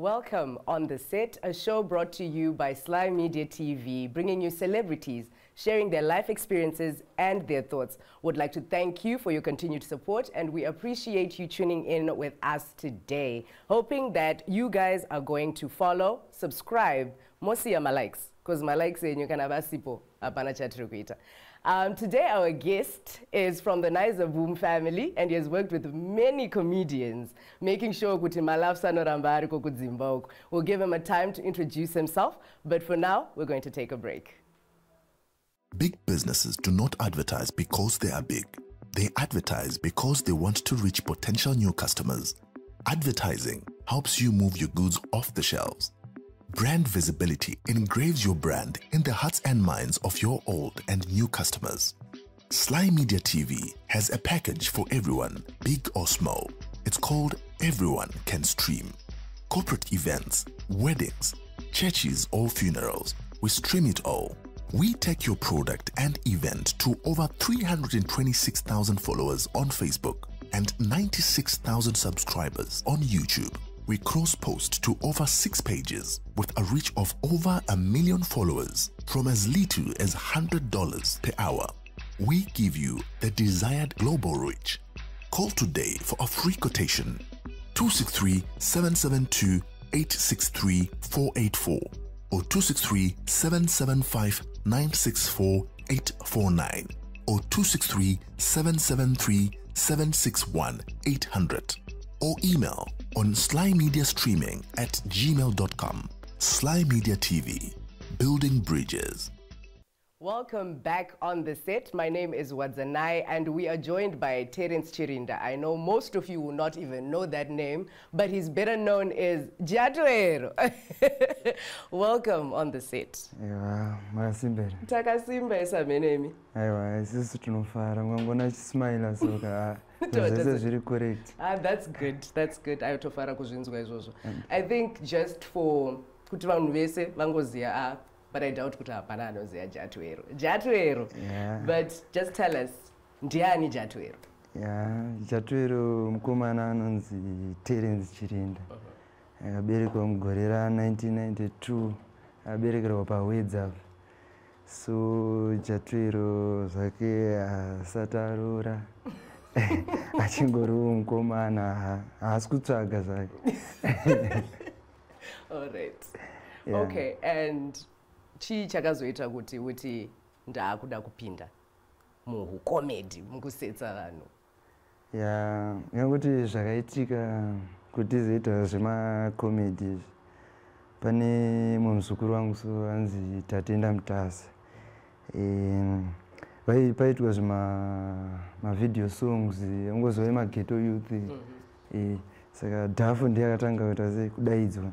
Welcome on The Set, a show brought to you by Slymedia TV, bringing you celebrities sharing their life experiences and their thoughts. Would like to thank you for your continued support, and we appreciate you tuning in with us today. Hoping that you guys are going to follow, subscribe, mosiya malikes, because malikes enyu kana vasipo hapana chatiri kuita. Today our guest is from the Naiza Boom family, and he has worked with many comedians, making sure kuti malaughs anoramba ariko kudzimba uku. We'll give him a time to introduce himself, but for now, we're going to take a break. Big businesses do not advertise because they are big. They advertise because they want to reach potential new customers. Advertising helps you move your goods off the shelves. Brand visibility engraves your brand in the hearts and minds of your old and new customers. Slymedia TV has a package for everyone, big or small. It's called Everyone Can Stream. Corporate events, weddings, churches or funerals, we stream it all. We take your product and event to over 326,000 followers on Facebook and 96,000 subscribers on YouTube. We cross-post to over 6 pages with a reach of over 1 million followers from as little as $100 per hour. We give you the desired global reach. Call today for a free quotation. 263 772 863 484 or 263 775 964 849 or 263 773 761 800 or email on slymediastreaming@gmail.com. Slymedia TV, building bridges. Welcome back on The Set. My name is Wadzanai and we are joined by Terence Chirinda. I know most of you will not even know that name, but he's better known as Jatuero. Welcome on The Set. Aiwa, makasimba here? Takasimba isamenemi. Aiwa, isusu tinofara mukangona achismaila soka zvese zviri correct. Ah, that's good. That's good. Aitofara kuzvinzwa izvozvo. I think just for kuti vanhu vese vangoziva, ah, but I doubt kuti hapana anoziva Jatuero. Jatuero. But just tell us, ndiani Jatuero? Ya, Jatuero mukomana anonzi Terence Chirinda. Akaberekwa mugore ra1992, aberekerwa paWedza apa. So Jatuero zvake asati aroora, achingoriwo mukomana, haasi kutsvaga zvake. All right. Okay, and chii chakazoita kuti uti ndaakuda kupinda muhucomedy, mukusetsa vanhu? Ya, ngangoti zvakaitika kuti izoita zvemacomedy izvi, pane mumwe muzukuru wangu so anzi Tatenda Mutasa. Paitwa zvima mavideo songs ongozova emaghetto youth. Saka Dhafu ndiye akatanga kuita sei kudaidzwa,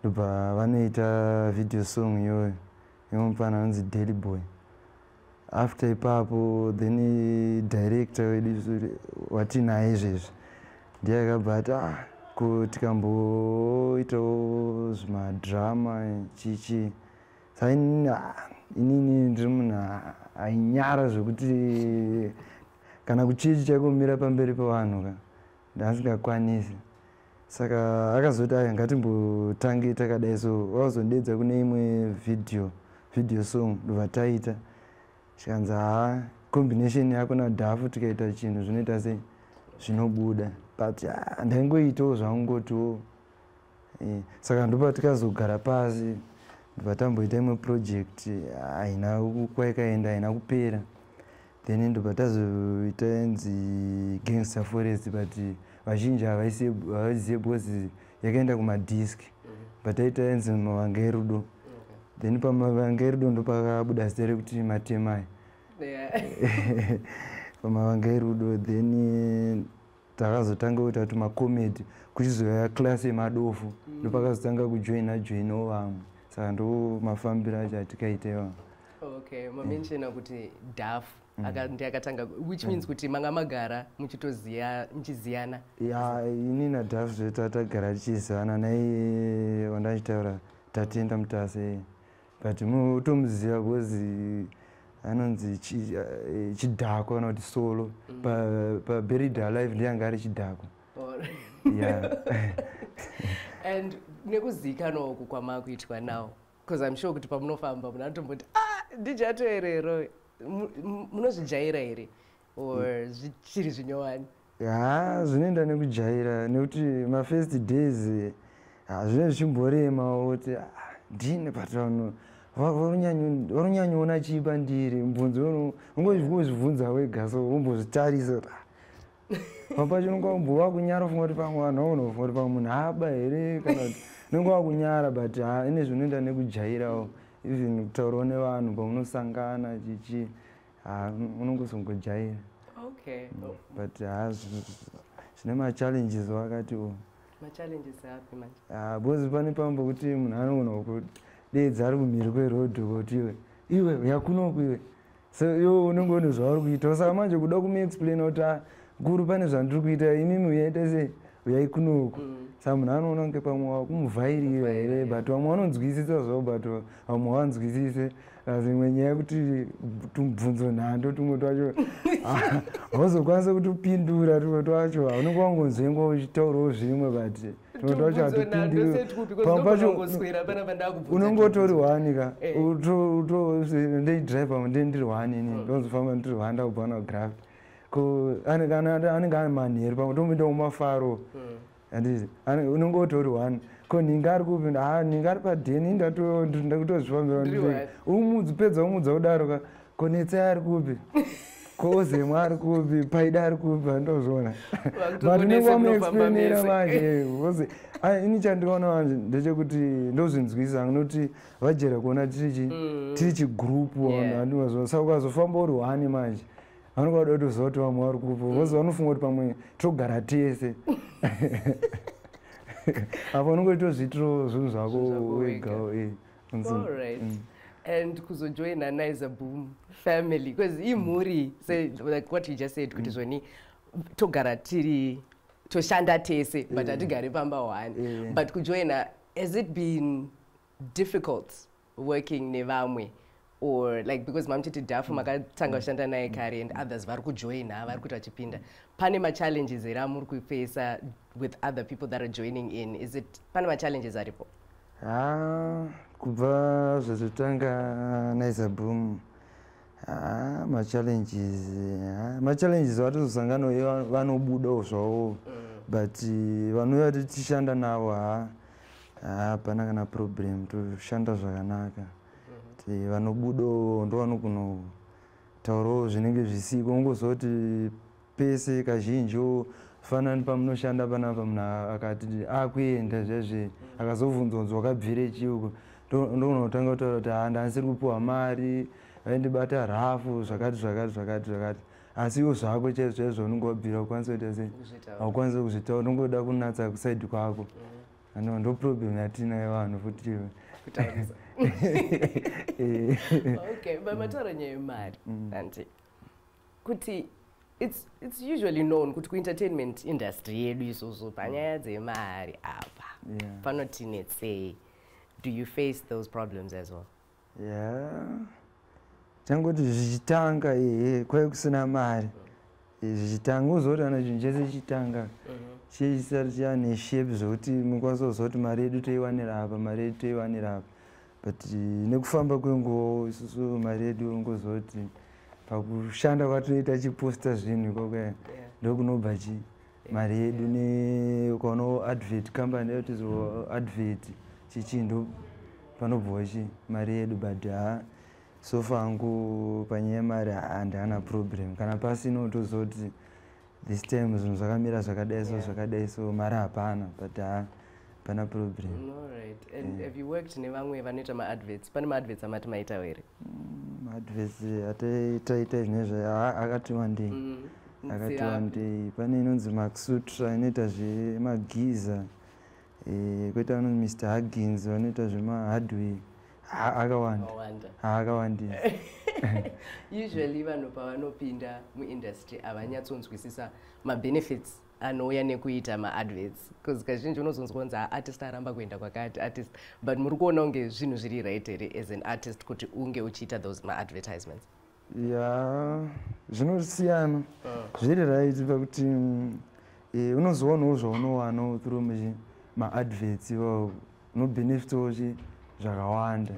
ndobva vanoita video song iyoyo yemupfana anonzi Daily Boy. After ipapo, then director wedu watinaye izvezvi ndiye akabva ati, ah, ko tikamboitawo zvimadrama chichi. Saka inini, ah, inini ndiri munhu ainyara zvokuti kana kuchechi chaikomira pamberi pevanhu ka ndasingakwanisi. Saka akazoti, aya, ngatimbotange takadai. So vakazondedza kune imwe video song, ndobva taita, chikanzi, haa, combination yako naDhafu tikaita chinhu zvinoita sei, zvinobuda. But ah, ndaingoitawo zvangotiwo. Saka ndopa tikazogara pasi, ndobva tamboita imwe project, haina kwaikaenda, haina kupera. Then ndobva tazoita inzi Gangster Forest, but vazhinji havaizive because yakaenda kumadisk, but taita inzi Mavanga Erudo. Then paMavanga Erudo ndopakabuda zita rekuti Matemai. PaMavanga Erudo then takazotanga kuita tumacomedy, kuchizouya class yemadofo. Ndopakazotanga kujoina joinawo vamwe. Saka ndo mafambiro acho atikaita iwawo. Okay, mamentiona kuti Dhafu ndiye akatanga, which means kuti manga magara muchitoziya, muchiziyana? Ya, ini naDhafu zvedu tagara tichizivana naiye wandachitaura, Tatenda Mutase, but mutomuziva because anonzi Chidhakwa kana kuti Solo. PaBuried Alive ndiye anga ari Chidhakwa. Ya. And nekuzikanwa uku kwamakuitwa now, because I'm sure kuti pamunofamba munhu anotomboti, "Ah, ndiJato here?" Munozvijaira here or zvichiri zvinyowani? Ha, zvinoenda nekujaira, nekuti mafirst days, ha, zvinenge zvichimboremawo kuti, "Ah, ndini," but vanhu varunyanyoona chii pandiri? Mubvunzo ungozvibvunza wega, so wombozvitarisa kuti, ah, pamwe pacho unonge wambova kunyara, ufunga kuti pamwe vanhu vagonofunga kuti pamwe munhu aba here, kana kuti unenge wakunyara. But ha, ine zvinoenda nekujairawo, even kutaurawo nevanhu pamunosangana chichi, ha, unongozongojaira. But ha, zvine machallenges wakati o. Machallenges api manje? Ah, because pane pamwe pokuti munhu anogona kudedza ari kumhiri kwerodhi kuti, "Iwe, iwe, uya kunoku iwe." So iwe unenge une zvauri kuita, saka manje kuda kumuexplaina kuti, "Ah, guru, pane zvandiri kuita, imimi uyaita sei, uyai kunoku." Saka munhu anoona kunge pamwe wakumuvhairira here, but vamwe vanonzwisisa zvavo, but vamwe havanzwisise. Asi imwe nyaya yekuti tumubvunzo nhando tumwe twacho hauzokwanisa kutupindura, tumwe twacho unenge wangonzvengwa uchitaurawo zvimwe, but tumwe twacho hatupinduri. Pamwe pacho unenge utori one ka. Ndeidhiraivha, ndendiri one ini, ndozofamba ndiri one, ndakubva nagraft ko anenge ane manheru, pamwe tomuinda mumafaro, handiti unenge utori one? Ko nhinga ari kupi? Ha, nhinga ari padheni, ndakutozvifambira. Umudzi pedza umudza kudaro ka, ko Netsai ari kupi? Ko Ozemwa ari kupi? Paida ari kupi? Handozviona, but unenge wamuexplainera manje, because ini chandikaona manje ndechekuti ndozvinzwisa nokuti vajera kuona tiri chigroup, handimazvona. Saka ukazofamba uri one manje, vanonga vada kutoziva kuti vamwe vari kupi, because vanofunga kuti pamwe togara tese. Apa unonge tozviitirawo zvinhu zvako wega. And kuzojoina Naiza Boom family, because imhuri, say like what you just said, kuti zvoni togara tiri toshanda tese, but hatigari pamba one. But kujoina, has it been difficult working nevamwe, or like, because mamuchiti Dhafu makatanga kushanda naye kare and others vari kujoina, vari kuti vachipinda, pane machallenges here amuri kufacea with other people that are joining in? Is it, pane machallenges aripo? Ha, kubva zvazotanga Naiza Boom, ha, machallenges vatozosangana vanobudawo zvavo, but vanouya tichishanda navo, ha, hapana kana problem, toshanda zvakanaka. Vanobudawo ndo vanogona kutaurawo zvinenge zvisiko, ungozoti pese kazhinjiwo fanani pamunoshanda panapa, munhu akati akuenda zvezve, akazobvunzwa kunzi wakabvire chiuko, ndogona kutanga kutaura kuti, "Ha, ndandisiri kupiwa mari, vaindibata rafu, zvakati zvakati zvakati zvakati." Asi iwo zvako chaizvo chaizvo unenge wabvira ukwanisa kuita sei? Haukwanisi kuzvitaura, unongoda kunatsa kuside kwako. Ano ndo problem yatinayo vanhu futi. Kutaurisa. Okay, but mataura nyaya yemari, anti kuti it's usually known kuti kuentertainment industry yedu isusu panyaya dzemari apa panotinetsei. Do you face those problems as well? Ya, changoti zvichitanga, ehe, kwai kusina mari. Zvichitanga uzoti kana chinhu chese chichitanga chisati chane shape zvokuti mukwanisa kuziva kuti mari yedu toiwanira apa, mari yedu toiwanira apa. But nekufamba kwenguva isusu mari yedu ungoziva kuti pakushanda kwatinoita chiposta zvinhu ikoko, ndokunobva chi mari yedu. Neukaonawo advert company yatizo advert chichi, ndo panobvawo chi mari yedu. But ha, so far hangu panyaya yemari handana problem. Kana pasina, utoziva kuti this time zvinhu zvakamira zvakadai, so zvakadai, so mari hapana, but ha, pana problem. Alright. And have you worked nevamwe vanoita maadverts? Pane maadverts amati maitawo here? Maadverts ataitaita zvinezvi akati wandei. Akati wandei. Pane inonzi Maxutra, inoita zvemagiza, kwoita vanonzi Mr Huggins, vanoita zvemahardware. Akawanda. Akawandisa. Usually vanhu pavanopinda muindustry havanyatsonzwisisa mabenefits anouya nekuita maadverts, because kazhinji unozonzwa kunzi artist aramba kuenda kwakati, artist. But muri kuona kunge zvinhu zviri right here as an artist kuti unge uchiita those maadvertisements? Ya, zvinosiyana. Zviri right pakuti unozowanawo zvaunowanawo through muchi Maadverts iwawo unobenefitawo zvakawanda.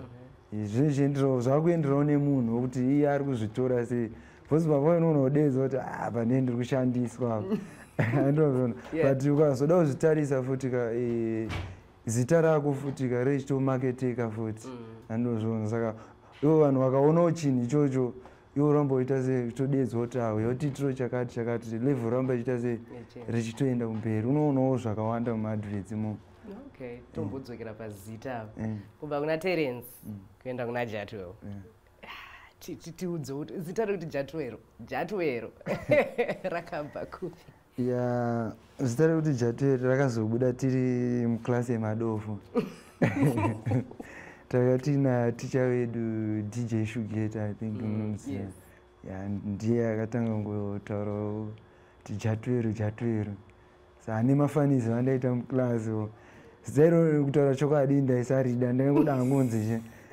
Zvinenge zvakuenderawo nemunhu wekuti iye ari kuzvitora sei, because pamwe unoona kudedza kuti, "Ah, pane ndiri kushandiswa." Andozvona. But ukazoda kuzvitarisa futi ka, zita rako futi ka richitomaketeka futi. Andozvona. Saka ivo vanhu vakaonawo chinhu ichocho, iwo ramba uita sei, uchitodedzwa kuti awe yotiitiro chakati chakati, level ramba ichiita sei, richitoenda kumberi. Unoonawo zvakawanda mumaadverts imomo. Okay, tombodzokera pazita apa. Kubva kuna Terence kuenda kuna Jatwell. Tiudze kuti zita rekuti Jatwero, Jatwero rakabva kupi? Ya, zita rekuti Jatwero rakazobuda tiri muklasi yemadofo. Taka tina ticha wedu, DJ Shugeta, I think munomuziva. Yes. Ya, ndiye akatanga kungotaurawo kuti Jatwero, Jatwero. Sa ane mafanizo andaita muklasi. Zita iro, kutaura chokwadi, ndaisarida. Ndaingoda hangu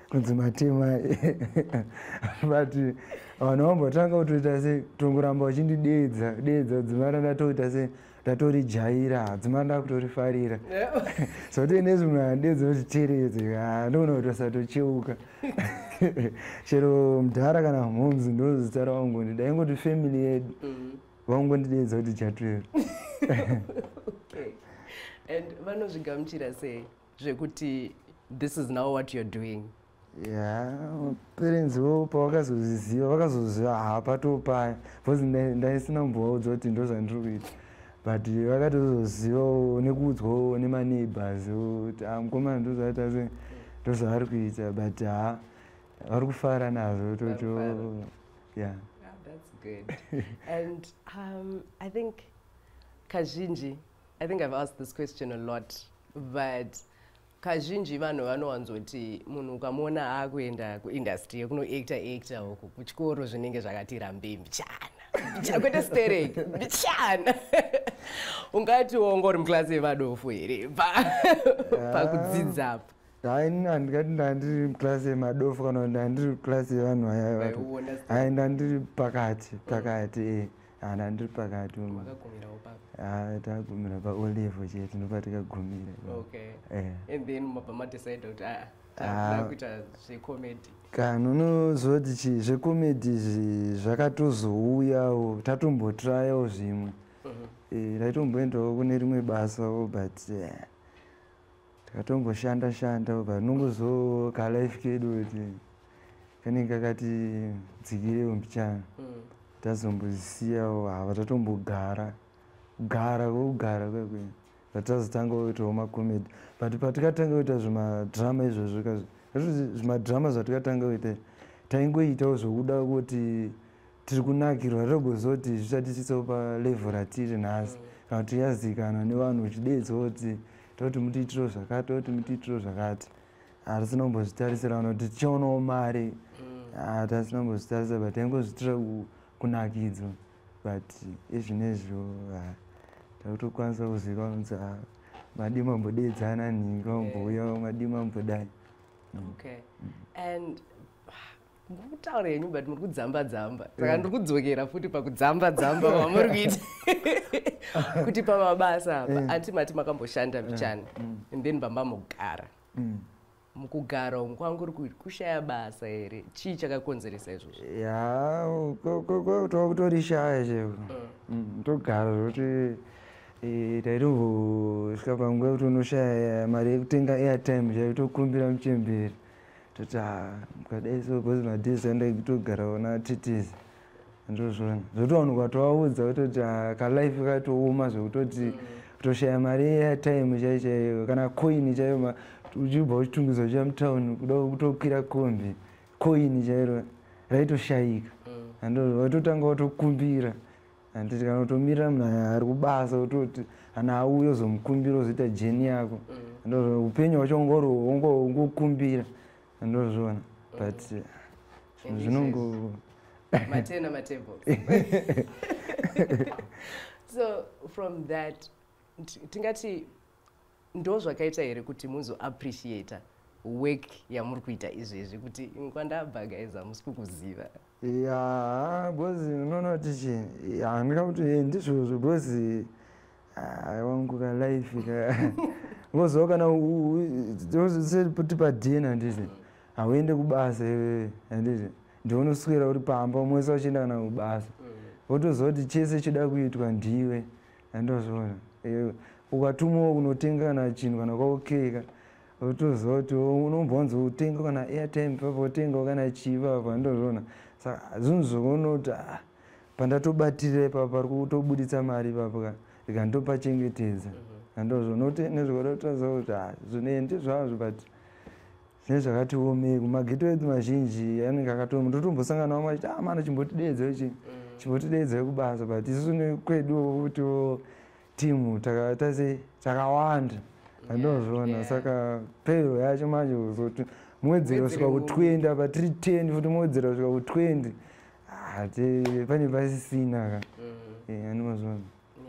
kunzi Matema, but vanhu vambotanga kutoita se kutongoramba vachindidedza dedza, dzimara ndatoita se ndatorijaira, dzimara ndakutorifarira. So toine zvimwe andedza kuti Teretse, ndoona kuti vasatocheuka. Chero mudhara kana mhomzi, ndo zita ravangondida. Ingoti family yedu vangondidedza kuti Jatwero. Okay, and vanozvigamuchira sei zvekuti this is now what you're doing? Ya, parents vo pavakazozviziva, vakazoziva hapatopaya, because ndaisina kumbovaudza kuti ndo zvandiri kuita, but vakatozozivawo nekuudzwawo nemaneighbors kuti, "Ah, mukomana ndozvaita se ndozvaari kuita." But ha, vari kufara nazvo toto. Vari. Ya. Ah, that's good. And I think kazhinji, I think I've asked this question a lot, but kazhinji vanhu vanowanzoti munhu ukamuona akuenda kuindustry yekunoacta acta uku, kuchikoro zvinenge zvakati rambei mbichana mbichana, kwete stereki, mbichana. Ungati wonga uri muklasi yevadofu here pakudzidza apa? Hai, handingati ndandiri muklasi yemadofu kana kuti ndandiri muklasi yevanhu vaya. Vaiona. Hai, ndandiri pakati pakati, ha, ndandiri pakati. Makagumirawo papo? Ha, tagumira pa O level chete, ndopatikagumira. Okay. And then mabva madecide kuti aa, Ah. takuda kuita zvecomedy? Kana unozoti chi zvecomedy izvi zvakatozouyawo, tatombotrayawo zvimwe. Ndaitomboendawo kune rimwe basawo, but takatomboshanda shandawo, but unongozowo kalife kedu kuti kanenge kakati dzikirewo mbichana. Tazombosiyawo hava, tatombogara kugara kwokugara kwekwe, patazotanga kuitawo macomedy. But patikatanga kuita zvimadrama izvozvo, zvimadrama zvatikatanga kuita, taingoitawo zvokuda kuti tiri kunakirwa, togozoti zvichatisvitsawo palevel ratiri nhasi, kana kuti yazikanwa nevanhu, uchidedzawo kuti toti mutiitiro zvakati, toti mutiitiro zvakati. Hatisina kumbozvitarisira kana kuti tichaonawo mari. Hatisina kumbozvitarisa, but taingozviitira kunakidzwa. But izvinezvo takutokwanisa kuziva kunzi, ah, madi mambodedzana nhingi, vambouya, madi mambodai. Okay, and muri kutaura henyu, but muri kudzamba dzamba, saka ndiri kudzokera futi pakudzamba dzamba kwamuri kuita kuti pamabasa apa, anti mati makamboshanda mbichana and then bamba mugara. Mukugara umu kwanga kuri kushaya basa here? Chii chakakonzeresa izvozvo? Ya, tokutorishaya cheko. Togara zvokuti taitombosvika panguva yekuti unoshaya mari yekutenga airtime chaiyo, tokumbira muchemberi, toti, "Ah, mukadai so," because madays andaitogarawo natitisi, ndozvona zvokuti vanhu ukatovaudza kutoti, "Ah, kalife katooma zvekutoti kutoshaya mari yeairtime chaiyo chaiyo, kana koini chaiyo, uchibva uchitungidzwa uchiya mutauni kuda kutokwira kombi, koini chairo raitoshayika." Ando watotanga watokumbira, handiti, kana kutomirira munhu ari kubasa, kutoti kana auya uzomukumbira, uzoita journey yako. Andozvo upenyu hwacho ungokumbira, andozvona, but zvinhu zvinongo Matena matables. So from that, tingati ndo zvakaita here kuti muzoappreciata work yamuri kuita izvezvi, kuti kwandabva, guys, hamusi kukuziva? Ya, because unoona kuti chi handingakuti ndizvozvo, because Wangu ka life ka ngoziva kana kuti padheni, handiti? Hauende kubasa iwewe, handiti? Ndionoswera uri pamba, umwese uchienda kana kubasa, wotoziva kuti chese choda kuitwa ndiwe, handozviona. Ukatumawo kunotenga kana chinhu kana kwaokeka, wotoziva kuti unombonzi utenga kana airtime papo, utengawo kana chii papo, handozviona. Saka zvinhu zvokunoti pandatobatirira ipapo pari kutobuditsa mari ipapo ka, ikandopachengetedza, handozvo. Nokuti nezvekutoziva kuti zvine ndizvazvo, but zvine zvakati omei. Kumageto edu mazhinji anenge akatooma. Ndotombosangana vamwe vachiti, "Ah mana, chimbotidedze chi, chimbotidedze kubasa." But isusu kwedu kutiwo timu tase takawanda, handozviona. Saka payroll yacho manje kuzoti muwedzera kusvika ku20, apa tiri 10 futi, muwedzera kusvika ku20, pane pasisina ka. Andimazviona.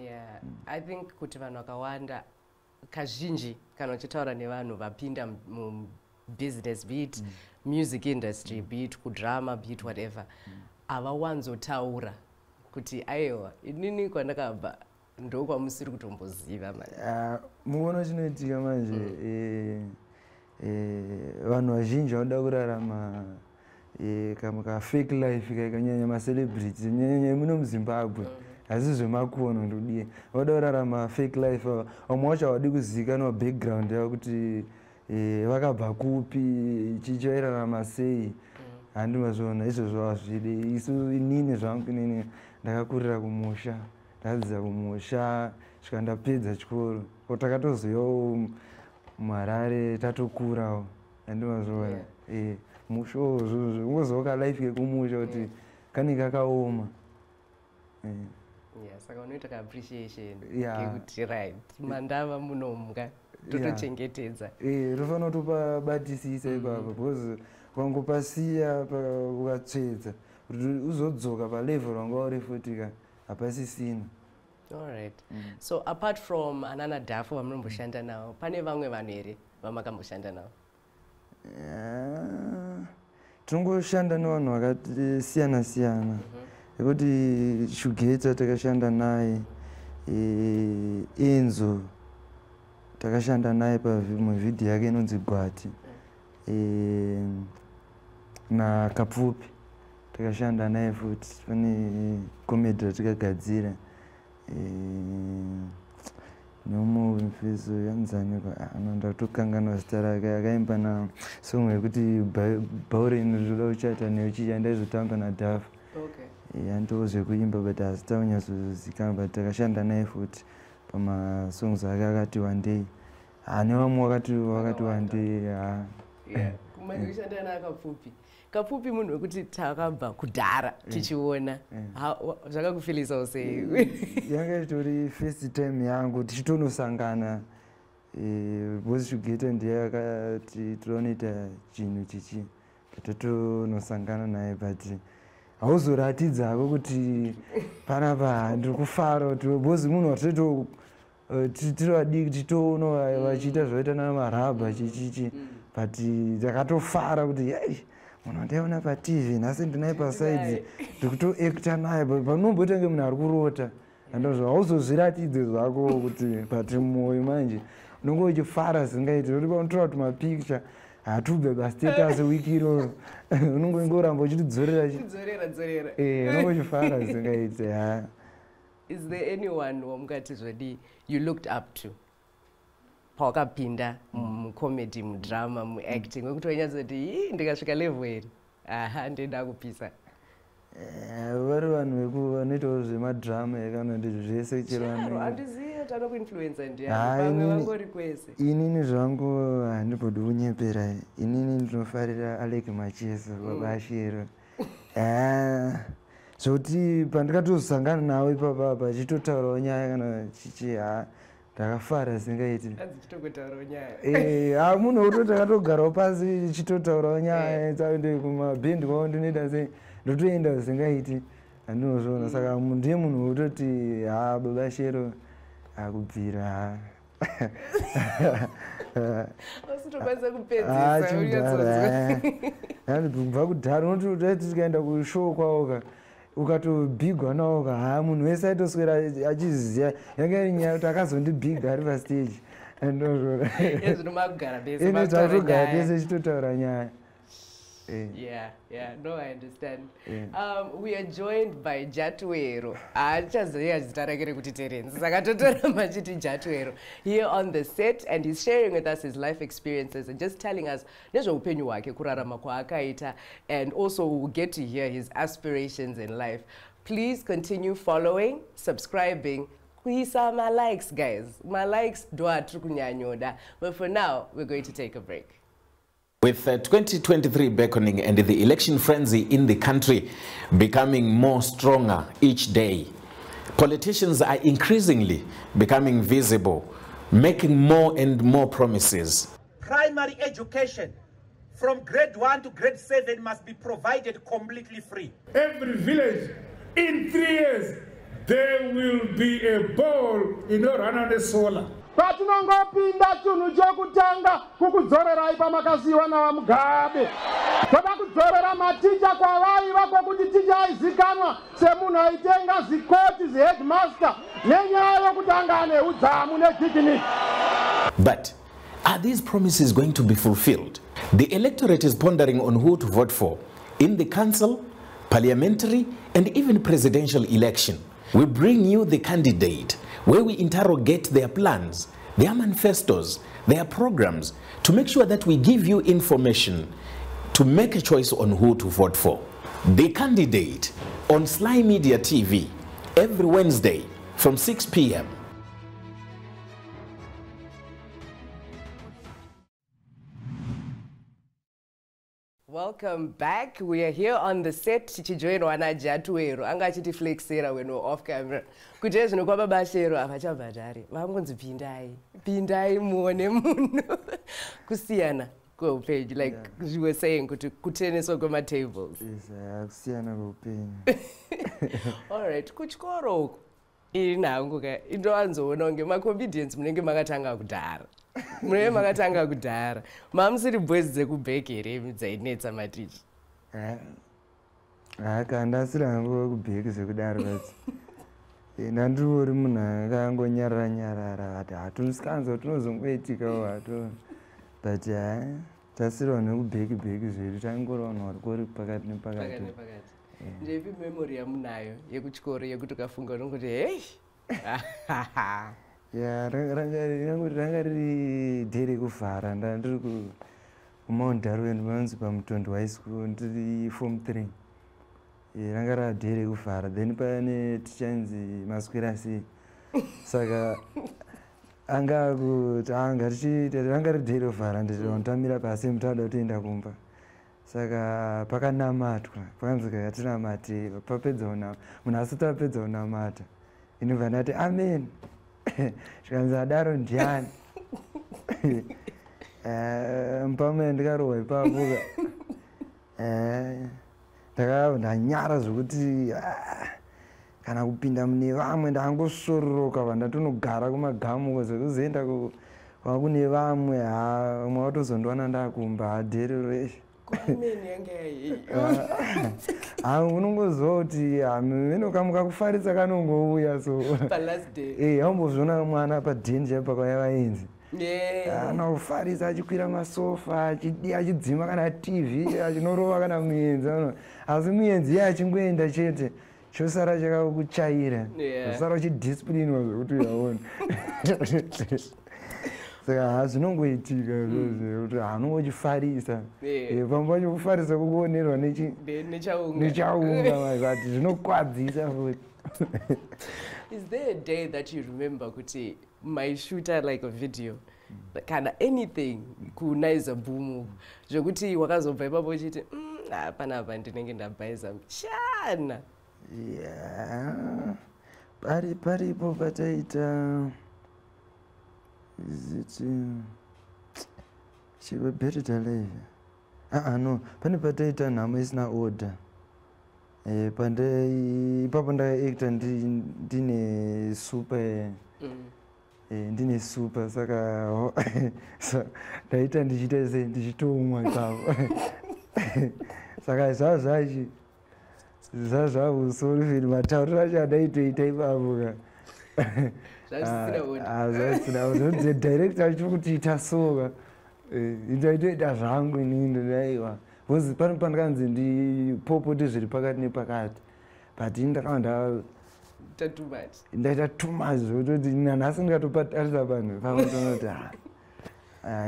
Yeah, I think kuti vanhu vakawanda kazhinji kana uchitaura nevanhu vapinda mubusiness, be it music industry, be it kudrama, be it whatever, havawanzotaura kuti aiwa, inini kwandakabva ndokwamusiri kutomboziva mani. Ah, muona chinoitika manje, vanhu vazhinji vanoda kurarama kafake life kaikanyanya macelebrity, nyanyanya muno muZimbabwe. Asi zvemakono ndodii, vanoda kurarama fake life. Vamwe vacho havadi kuzivikanwa background yavo kuti vakabva kupi, chichi vairarama sei, handimazviona. Izvozvo hazvidi. Isu, inini zvangu, inini ndakakurira kumusha, ndakadzidza kumusha svika ndapedza chikoro. Ko takatozoyawo muHarare tatokurawo, handimazviona. Musha ungoziva kalife kekumusha kuti kanenge kakaoma. Yeah, saka unoita kaappreciation kekuti right, mandava munomuka totochengetedza. Tofanira kutopabatisisa ipapo, because ukangopasiya ukatsvedza kuti uzodzoka palevel wanga uri futi ka, hapasisina. Alright, so apart from anana Dhafu vamunomboshanda navo, pane vamwe vanhu here vamakamboshanda navo? Tinongoshanda nevanhu vakasiyana siyana, ekuti Shugeta takashanda naye, Enzo takashanda naye pamuvhidhiyo yake inonzi Gwati, naKapfupi takashanda naye futi pane comedy ratikagadzira, nemumwe mufeso yanzani, ndatokanganwa zita rake, akaimba na song yekuti "Bhaureni rinoda kuchata neuchicha", ndaizotamba naDhafu. Andiwo zvekuimba, but hazita kunyatsozikanwa, but takashanda naye futi pamasongs ake akati wandei, ane vamwe wakati wandei. Ha. Kumanje kushanda naKapfupi, Kapfupi munhu wekuti takabva kudhara tichiona. Zvakakufilisawo sei? Yanga itori first time yangu tichitonosangana, because Shugeta ndiye akati tinonoita chinhu chichi, tatotonosangana naye, but hauzoratidzako kuti panapa ndiri kufara kuti, because munhu watitoto tiri vadiki tichitoona vachiita zvaita namarabha chichichi, but takatofara kuti yai, munhu wandaiona paTV nhasi ndinaye pasaidzi, ndikutoacta naye. Panomboita kunge munhu ari kurota, andozvo hauzozviratidze zvako kuti, but mumwoyo manje unonge uchifara zingaiti, nokuti paunotora kuti mapicture hatubve pastatus wiki iroro, unongoramba uchitidzorera. Dzorera, dzorera. Unonge uchifara zingaiti, ha. Is there anyone wamungati zvodi you looked up to pawakapinda mucomedy, mudrama, muacting, wekuti wainyatsoti, "Ii, ndikasvika level iri, aha, ndenda kupisa"? Vari vanhu vanoitawo zvemadrama kana kuti zvese chero. Chero, handizivi kuti anokuinfluensa ndiani, vamwe vangori kwese. Inini zvangu handimbodi kunyepera, inini ndinofarira Alec Macheso, baba Ashero, zvokuti pandikatozosangana navo ipapapa achitotaurawo nyaya kana chichi, ha, ndakafara zingaiti. Hanzi chitongotaurawo nyaya. Ha, munhu wekutoti akatogarawo pasi chitotaurawo nyaya, tsaende kumabhendi kwavo, ndinoita sei, ndotoenda zingaiti, handinozviona. Saka ndiye munhu wekutoti, ha, baba Shero akubvira, ha. Usitokwanisa kupedzisa. Kubva kudhara unoti tikaenda kushow kwavo ka. Ukatobhigwa nawo ka, ha, munhu wese aitoswera achiziva. Yanga iri nyaya kuti akazondibhiga ari pastage. Ezvino makugara bese. Ine makutaura tatogara nyaya. tese chitotaura nyaya. Yeah, no, I understand. Yeah. We are joined by Jatuero. Haachaziva zita rake rekuti Terence. Saka totora machiti Jatuero here on the set, and he's sharing with us his life experiences and just telling us nezveupenyu hwake, kurarama kwaakaita, and also we'll get to hear his aspirations in life. Please continue following, subscribing, kuisa my likes, guys. My likes ndo atiri kunyanyoda. But for now, we're going to take a break. With 2023 beckoning and the election frenzy in the country becoming more stronger each day, politicians are increasingly becoming visible, making more and more promises. Primary education from grade 1 to grade 7 must be provided completely free. Every village in 3 years, there will be a ball inorana nesolar. Patinongopinda, chinhu chekutanga kukudzorerai pamakasiyiwa naVaMugabe. Toda kudzorera maticha kwavaiva, kwokuti ticha aizikanwa semunhu aitenga zikoti, ziheadmaster, nenyaya yokuti anga ane udzamu nedignity. But are these promises going to be fulfilled? The electorate is pondering on who to vote for in the council, parliamentary, and even presidential election. We bring you The Candidate, where we interrogate their plans, their manifestos, their programs, to make sure that we give you information to make a choice on who to vote for. The Candidate on Sly Media TV every Wednesday from 6 p.m. Welcome back. We are here on the set tichijoinwa naJatuero. Anga achitiflexera when we're off camera kuti ezvino kwababa Shero havachabhadhari, vangonzi pindai, pindai muone munhu. Kusiyana kweupenyu, like you were saying kuti kuteneswa kwematables. Yes, kusiyana kweupenyu. Alright, kuchikoro uku, iri nhangu ka, indowanzoona kunge macomedians munenge makatanga kudhara, munenge makatanga kudhara. Mamusiri boys dzekuback here imi dzainetsa maticha? Haka ndasiri hangu kuback zvekudaro, but ndandiri munhu akangonyarara nyarara, but hatusikanzwa tunozongoitikawo hato, but ha, tasiri vanhu vekuback back zvedu, tangori vanhu vari kori pakati nepakati. Pakati nepakati. Ndeipi memory yamunayo yekuchikoro yekuti ukafunga unongoti hei? Ya, ranga riri day rekuvhara. Ndandiri kuMount Darwin, panonzi paMutondo High School, ndiri form 3. Ranga raa day rekuvhara, then pane tichanzi maswera sei, saka anga kuti anga tichiita, ranga riri day rekuvhara, nditamira pasi, mutauda kutoenda kumba, saka pakanamatwa, pakanzi katinamate. Papedza munhu asati apedza kunamata, inobva ndati amen, zvikanzi adaro ndiani? Pamwe ndikarohwa ipapo ka. Ndanyara zvokuti kana kupinda mune vamwe ndangosvororoka, vandatonogara kumagamu, zvekuzoenda kwava kune vamwe, ha, vamwe vatozondiwana ndakumba, hadherero eshe. Amen yanga yaiyi? Ha, unongoziva kuti minokamuka kufarisa kanongouya so. Palast day. Aumbozviona mwana padhenji pakauya vaenzi, ana kufarisa, achikwira masofa, achidzima kana TV, achinorova kana muenzi ano. Asi muenzi iye achingoenda chete, chosara chakakuchaira, osara uchidisciplinwa zvekuti uyaona. Saka ha, zvinongoitika izvozvo kuti hanonge uchifarisa. Pamwe pacho kufarisa kukuonerwa Nechaunga. Nechaunga, but zvinokwadzisa futi. Is there a day that you remember kuti maishuta like a video kana anything kuNaiza Boom, zvekuti wakazobva ipapo uchiti, panapa ndinenge ndabhaisa muchana"? Ya, pari paripo pataita, is it chiva Better Life? Aa, no, pane pataita Nhamo Isina Order. Pande ipapo ndakaacta ndine super, ndine super, saka ndaita ndichiita sei, ndichitomwa ipapo, saka zvava zvachi Zvazvavusorifini matauriro acho adaitoita ipapo ka. Zvazvisina order. Director achiri kutiita so ka. Ndaitoita zvangu inini, ndaiwa because pane pandakanzi ndipopote zviri pakati nepakati, but ini ndakava ndaita too much zvekutoti nanhasi ndikatopatarisa panhu pakutonoti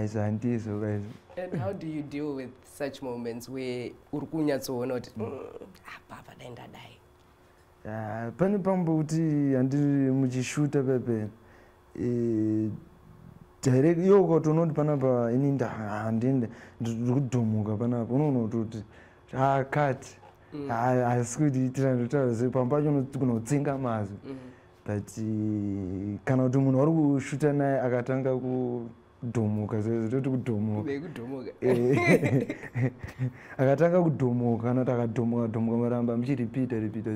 izvo handizvo kaizvo. And how do you deal with such moments where uri kunyatsoona kuti apa apa dai ndadai? Pane pamwe kuti handiri muchishuta pepe direct iwo ukatoona kuti panapa ini handinde ndiri kudhomuka panapa, unoona kutoti akati hasi kutiitira ndotaura sei, pamwe pacho unogona kutsenga mazwi. But kana kuti munhu wari kushuta naye akatanga kudhomuka, toti kudhomuka, akatanga kudhomuka kana kuti akadhomuka dhomuka, maramba muchiripita ripita,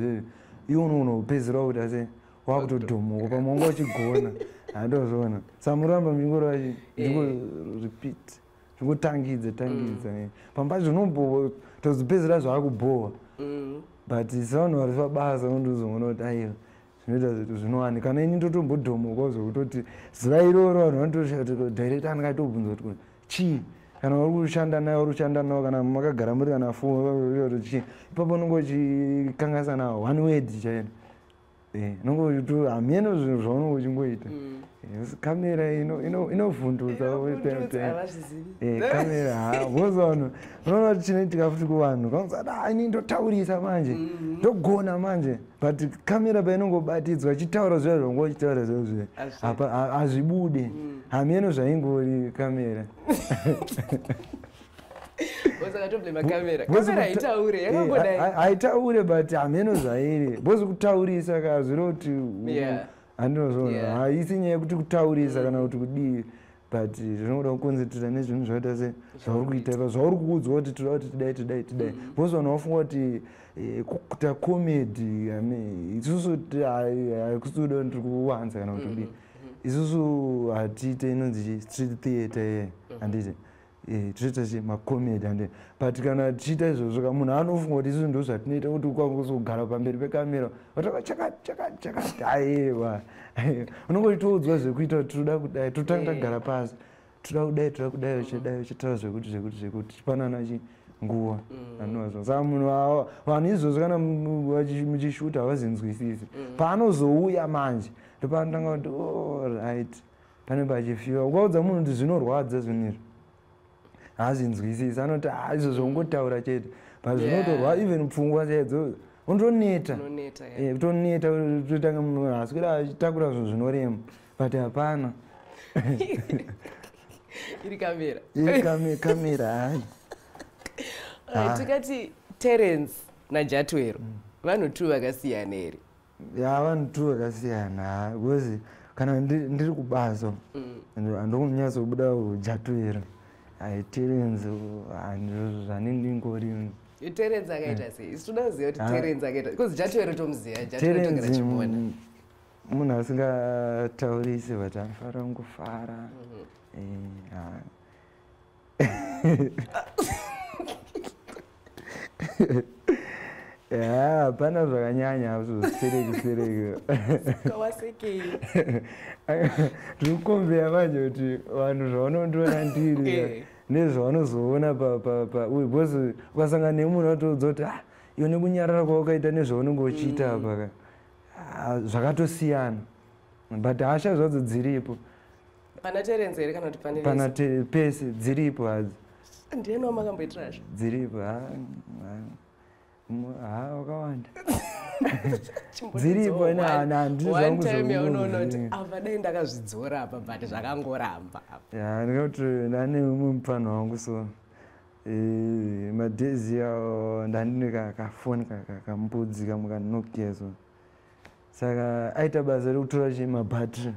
iwe unoona kupedzisira wakuita sei, wakutodhomuka pamwe wanga uchigona, handozviona. Saka muramba muchingoreva muchingoripita, chingotangidza tangidza, pamwe pacho zvinombotozopedzisira zvaakubhowa. But sevanhu vari pabasa unondozoona kuti aiwa, zvinoita zvito zvinowanika. Kana ini ndotombodhomukawo zvekutoti zuva iroro vanhu vanotoshaya kuti director anenge aitobvunza kuti chii, kana uri kushanda naye, uri kushanda navo, kana makagara muri kana four, chii ipapo unonge uchikanganisa na one word chaino, unonge hameno zvinhu zvaunonge uchingoita. Kamera inovhundutsa kamera ha, because vanhu unoona kuti chinoitika futi kuvanhu kanozada ini ndotaurisa manje, ndogona manje, but kamera painongobatidzwa chitaura zviya zvanga uchitaura zviya zviya hazvibude, hameno zvaingori kamera. Usakatoblema kamera, kamera haitaure, yakangodai. Haitaure, but hameno zvairi, because kutaurisa ka zviro kuti handinozviona. Haisi nyaya yekuti kutaurisa kana kuti kudii, but zvinoda kukonzentrata nezvinhu zvakaita se zvauri kuita ipa, zvauri kuudzwa kuti toda kuti tidai, tidai, tidai, because vanhu vafunga kuti kuita comedy, isusu hakusi ndiri kuwanza kana kuti kudii, isusu hatiite inonzi street theatre ye, handiti? Toita chi macomedy, handi? But kana tichiita izvozvo ka, munhu anofunga kuti isusu ndo zvatinoita, kuti ukangozogara pamberi pekamera wataka chakati chakati chakati, aiwa, unonge uchitoudzwa zvekuita kuti toda kudai, totanga tagara pasi, toda kudai, toda kudai, uchidai, uchitaura zvekuti zvekuti zvekuti, tichipanana chi nguva, anozvo. Saka munhu vanhu izvozvo kana muchishuta havazinzwisisi. Paanozouya manje ndopaanotanga kuti oh, right, pane pachifiwa. Ukaudza munhu kuti zvinorwadza zvinhu izvi, haazvinzwisisi, anoti ha, izvo zvongotaura chete, but zvinotorwa, even pfungwa chaidzo unotoneta. Unoneta, yeah. Kutoneta, totanga munhu aswera achitakura zvinhu zvinorema, but hapana. Iri kamera. Iri kamera hayi. Alright, tikati Terence naJatwero vanhu two vakasiyana here? Ya, vanhu two vakasiyana, because kana ndiri kubasa handikunyatsobuda Jatwero, ai, Terence zvandindingori. Terence akaita sei? Isu toda kuziva kuti Terence akaita, because Jatwero tomuziva, Jatwero togara Terence chimuona. Munhu asingataurisi, but anofanira kungofara. Ha. Ya, hapana zvakanyanya hazvo, zvisereki sereki. Kawasekei? Ndiri kukombeya manje kuti vanhu zvavanondiona ndiri nezvavanozoona uyu, because ukasangana nemunhu vatoudza kuti ah, iwe nekunyarara kwawakaita nezvaunenge uchiita apa ka, ah, zvakatosiyana, but hasha zvadzo dziripo. Pana Terence here kana kuti pane Pana vese? Pese dziripo hadzo. Ndiani wamakamboitira hazvo? Dziripo, ha, ha, ha, wakawanda dziripo. Handisi One zvangu time yaunoona kuti zvekungoziva. apa dai ndakazvidzora apa, but zvakangoramba apa. Ya, ndingati ndane mumwe mupfanha wangu, so madhezi awo ndandine kafoni kambudzi kamwe kaNokia, so saka aita basa rekutora chi mabhatiri,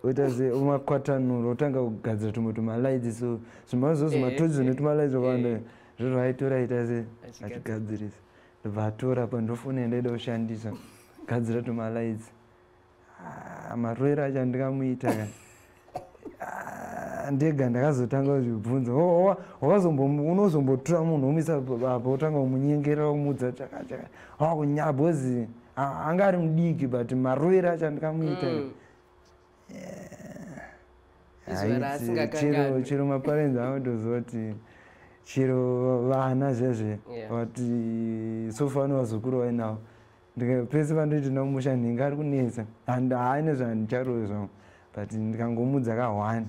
oita se omakwatanura, otanga kugadzira tumwe tumalights, so zvimazo zvimatochi zvine tumalights wakawanda, zviro aitora aita se Achigadzira. Achigadzirisa, ndobva atora pa ndofoni yandaida kushandisa gadzira tumalights. Ah, marwere acho andingamuita ka. Ndega ndakazotanga kuzvibvunza. Unozombotora munhu womuisa apo, wotanga kumunyengera, womuudza chaka wakunyara, because anga ari mudiki, but marovero acho andikamuita. Izuva raasingakanganwi. Chero maparents anotoziva kuti chero vana zvezve vati sofa nevazukuru vainawo, pese pandoiti nakumusha nhinga ari kunetsa, haine zvandicharowe zvangu, but ndikangomudza ka1.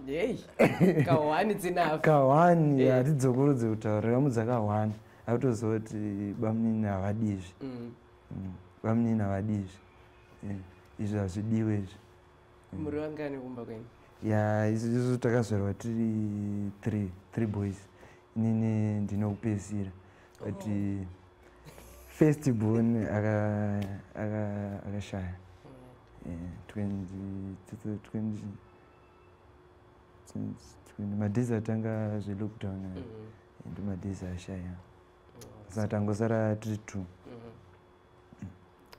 Yei, ka1 it's enough. Ka1, hatidzokorodze kutaura. Ndikamudza ka1, akutoziva kuti bamunini havadi izvi. Bamunini havadi izvi. Izvi hazvidiwe izvi. Muri vangani kumba kwenyu? Ya, isusu takazvarwa tiri three boys. Inini ndinokupedzisira, but first born akashaya 20 20 20, madays atanga zvelockdown. Ndo madays ashaya, saka tangosara tiri two.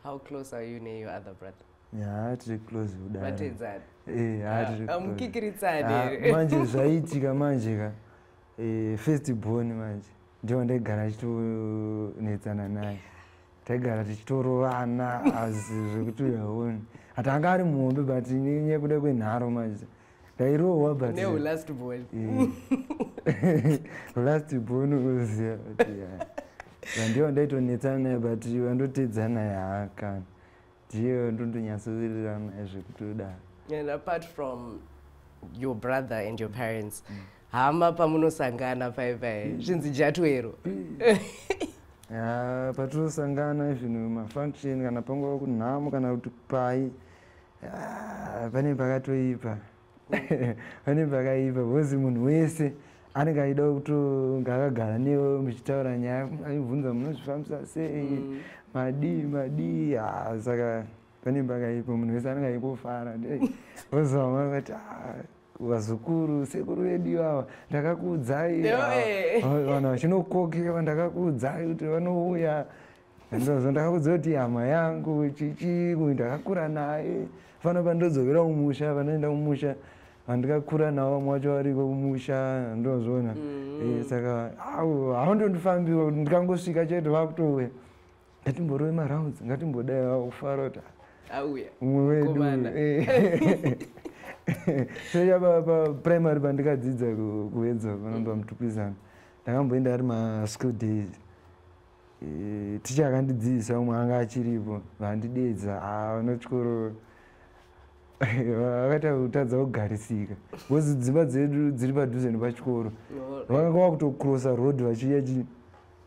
How close are you neyour other brother? Ya, tiri close kudaro. Vatedzana? Eh, ha, tiri close. Amukikiritsani? Ah, manje zvaiitika manje ka, first born manje ndiwo ndaigara achitonetsana naye, taigara tichitorovana, asi zvekuti uyaoni ati anga ari muhombe, but nekuda kwenharo manje ndairohwa, but Neulast born. Last born, uziva kuti ya, ndiwo ndaitonetsana naye, but vandotedzana naye haakana, ndiye ndondonyatsowirirana naye zvekutodaro. And apart from your brother and your parents, hama pamunosangana pai pai zvinzi jatwero? Ya, patinosangana, even mafunction kana pangava kunhamo kana kuti pai, ah, pane pakatoipa, pane pakaipa, because munhu wese anenge achida kutonga akagara newe muchitaura nyaya, achibvunza munozvifambisa sei, madii madii. Ah, saka pane pakaipa, munhu wese anenge achingofara, ozama kuti, "Ah, vazukuru, sekuru vedu ivava, ndakakuudzai." Vanhu vachinokokewa, "Ndakakuudzai kuti vanouya, ndozo ndakakuudza kuti hama yangu chichi ndakakura naye." Fana pandodzokera kumusha, panoenda kumusha, vandikakura navo vamwe vacho variko kumusha, ndozviona. Saka haundondifambiwa, ndikangosvika chete vakutouya, "Ngatimborove marounds, ngatimbodai," vakufara kuti Auya mumwe wedu. Mukomana. Secha paprimary pandikadzidza kuedza panomba Mutupizana, ndakamboenda ari maschool days. Ticha akandidzidzisa umwe anga achiripo, vandidedza vanochikoro vakaita kutadza kugarisika, because dzimba dzedu dziri padhuze nepachikoro. Vakanga vakutocrossa road vachiuya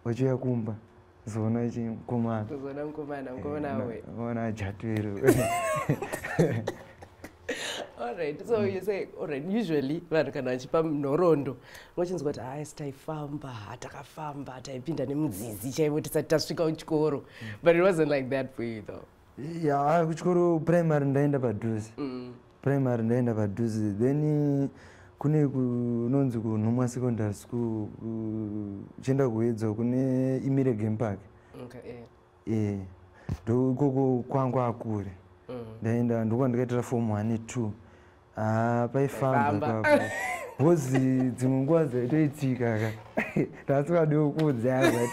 vachiuya kumba zoona chimukomana. Kuzoona mukomana, mukomana auya. Mukomana ajatwero. Alright, so you say, alright, usually vanhu kana vachipa nhoroondo unochinzwa kuti hai, taifamba, takafamba, taipinda nemudzizi chaivo tisati tasvika kuchikoro, but it wasn't like that for you though? Ya, kuchikoro primary ndaenda padhuze. Primary ndaenda padhuze, then kune kunonzi kuNhumwa Secondary School, uchienda kuedza kune Imire Game Park. E, ndo ikoko kwangu akure. Ndaenda ndokwandikaitira form 1, 2. Ah, paifamba. Paifamba. Ipapo because dzimwe nguva dzaitoitika ka, ndasingadiwo kuudza, but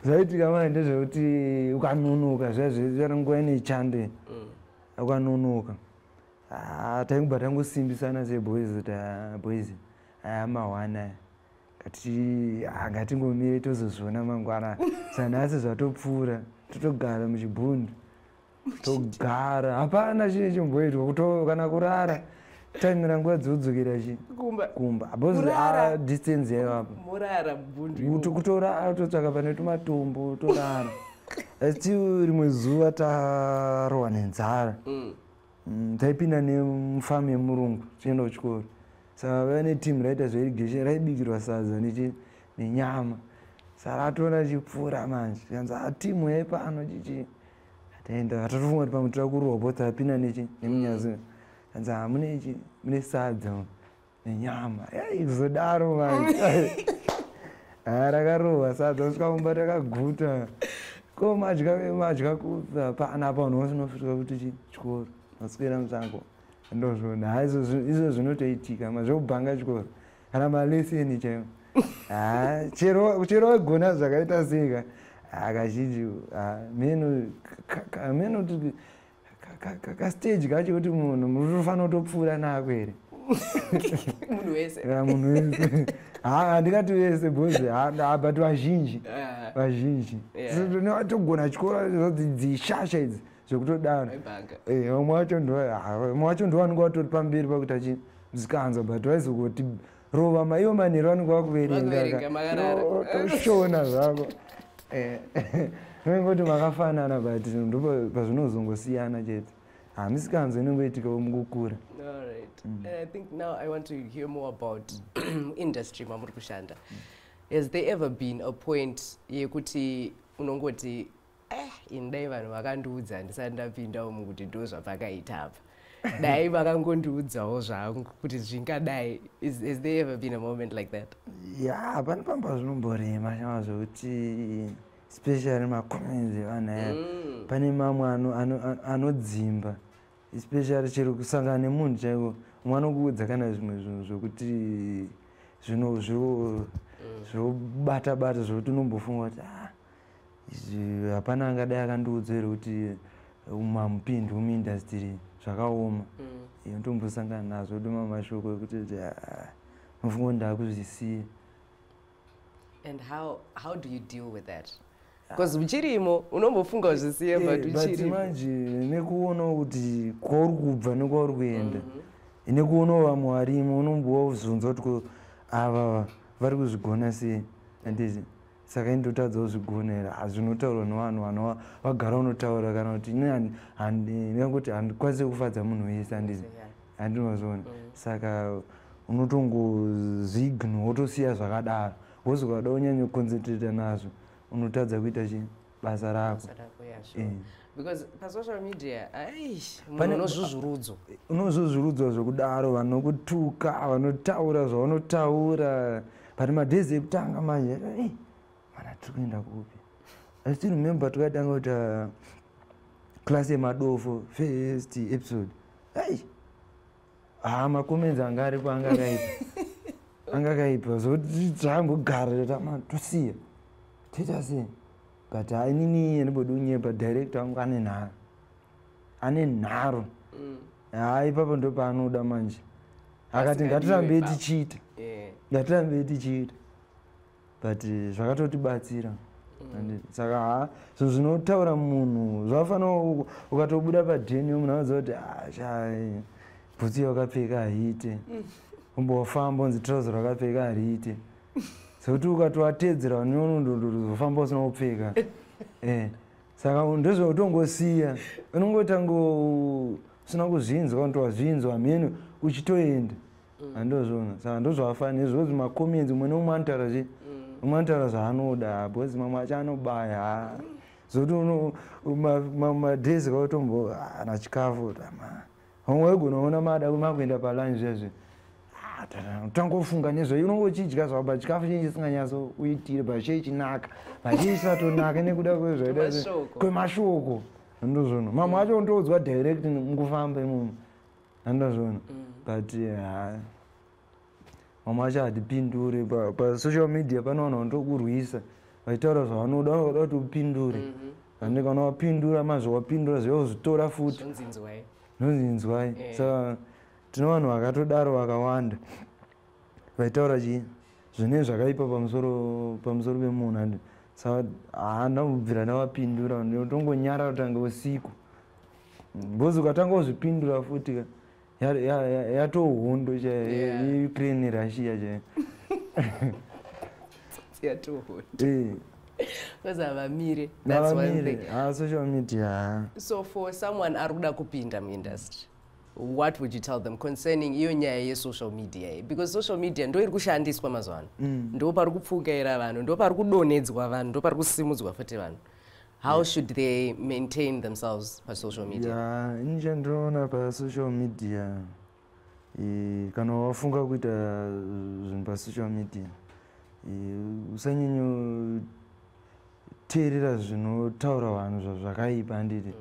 zvaitika manje ndezvekuti ukanonoka zviya, nguva ine chande, ukanonoka, ah, taingobva tangosimbisana seboys kuti, "Ah, boys, aya mahwana aya, ngatingomire, tozozviona mangwana." Sanhasi zvatopfuura, totogara muchibhundu, togara, hapana chine chimboitwa, kana kurara, taimira nguva dzekudzokera chi Kumba. Kumba, because Kurara. ah, distance yaivapo. Murara bundu? Kutorara, totsvaka pane tumatombo, torara. Asi rimwe zuva tarohwa nenzara. Taipinda nemufamu yemurungu tichienda kuchikoro, saka vaiva netimu raita zveirrigation, raibikirwa sadza nenyama. Saka ratoona chipfuura manje, kanzi, "Ah, timu yaipano chichi." Taenda, tatofunga kuti pamwe toda kurohwa, bo tapinda nechi nemunyazi, kanzi, "Ah, mune chi, mune sadza nenyama." Ei, kuzodaro manje, ah, rakarohwa sadza, kusvika kumba takaguta. Ko madya, madya kupa pana apa, vanhu vasinofika kuti chikoro maswera musango. Ndozvona ha, izvo zvinotoitika mazvekubhanga chikoro kana maleseni chaiwo. Ha, chero wagona zvakaita sei ka, kazhinji meno meno kuti kastage kacho kuti munhu munofanira kutopfuura nako here. Munhu wese. Munhu wese, handingati wese because but vazhinji, vazhinji togona chikoro dzishasha idzi zvekutodaro. Vamwe vacho vamwe vacho ndo vanenge vatori pamberi pakuita chi musikanzwa, but vaizongoti rova maiwo manheru vanenge vakuverenga, toshona zvako. Unenge kuti makafanana, but ndo pazvinozongosiyana chete. Hamisikanzwa inongoitikawo mukukura. Alright. I think now I want to hear more about industry mamuri kushanda. Has there ever been a point yekuti unongoti, ini dai vanhu vakandiudza ndisati ndapinda umu kuti ndo zvapakaita apa, dai vakangondiudzawo zvangu kuti zvingadai"? Has there ever been a moment like that? Ya, pane pamba zvinomborema chama zvokuti, especially macomments evanhu aya. Pane mamwe anodzimba, especially chero kusangana nemunhu chaiko, umwe anokuudza kana zvimwe zvinhu zvokuti zvinobata bata zvokuti unombofunga kuti, ah, izvi hapana angadai akandiudza here kuti mamupindi muindustry zvakaoma. Unotombosangana nazvo doma mashoko ekuti, ah, unofunga kuti ndakuzvisiya. And how do you deal with that? Because uchirimo unombofunga kuzvisiya, but But uchirimo. Manje nekuonawo kuti kwauri kubva nekwauri kuenda, nekuonawo vamwe varimo, unombovazunza kuti ko ava vari kuzvigona sei, handiti? Saka indotadzawo zvigona here? Hazvinotaurwa nevanhu vanhu vagara unotaura kana kuti ini ndingangoti handikwanisi kufadza munhu wese, handiti? Handinozviona. Saka unotongozviignore, wotosiya zvakadaro, because ukada unyanya kuconcentrata nazvo unotadza kuita chi basa rako. Basa rako, yeah, sure. Because pasocial media, ai, Pane- munhu unozvuzvurudzwa. Unozvuzvurudzwa zvekudaro, vanokutuka, vanotaura zvavanotaura, but madhezi ekutanga manje, mana tiri kuenda kupi? I still remember takatanga kuita Class Yemadofo, first episode. Ai, ha, macomments anga aripo anga akaipa, anga akaipa zvokuti zvambogara tama tosiya toita sei. But ha, inini handibodi kunyepa, director wangu ane nharo, ane nharo. Ha, ipapo ndo paanoda manje, akati Asingadiwe ngatirambei ipapo. tichiita, ngatirambei tichiita, but zvakatotibatsira. Handiti? Saka ha, zvinhu zvinotaura munhu zvafanira, ukatobuda padheni munhu anoziva kuti, "Ah, sha, bhutsu yakapfeka haiite." Umbofamba unzi trouser rakapfeka hariite, sekuti ukatovatedzera unondozofamba usina kupfeka. Saka ndezvautongosiya, unongotango usina kuzvinzwa, unotowazvinzwa mheno uchitoenda, handozvona. Saka ndozvafanira izvozvo. Macomments, umwe neumwe anotaura chi, umwe anotaura zvaanoda, because mamwe acho anobaya zokuti madhezi kautombo ana chikafu, vamwe waigona kuona mada makuenda palunch zvezve, tangofunga nezvo, unonge uchidya zvako, but chikafu chinyi chisinganyatsokuitire, but chei chinaka, but chii chisatonaka nekuda kwezvaita Kwemashoko. Kwemashoko, handozvona. Mamwe acho unotoudzwa direct mukufamba imomo, handozvona. But ha, mamwe acho hatipindure. Pasocial media pane vanhu vanotokurwisa vachitaura zvavanoda, vanoda kuti upindure. Ande kana wapindura mazvo wapindura zvauzvitora futi. Zvonzinzwai. Zvonzinzwai. Saka tine vanhu vakatodaro vakawanda vaitaura chii zvine zvakaipa pamusoro pemunhu, andi? Saka haana kubvira ndavapindura, ndotongonyara kutanga usiku, because ukatanga kuzvipindura futi ka, yatohondo chaiyo. YeUkraine neRussia chaiyo. Yatohondo. Because havamire, that's one Havamire. thing. Ah, social media, ha. So for someone ari kuda kupinda muindustry, what would you tell them concerning iyo nyaya yesocial media iyi? Because social media ndo iri kushandiswa mazuva ano, ndo pari kupfukaira vanhu, ndo pari kudonhedzwa vanhu, ndo pari kusimudzwa futi vanhu. How should they maintain themselves pasocial media? Ya, ini chandinoona pasocial media, kana wafunga kuita zvinhu pasocial media, usanyanyoteerera zvinotaura vanhu zvakaipa, handiti?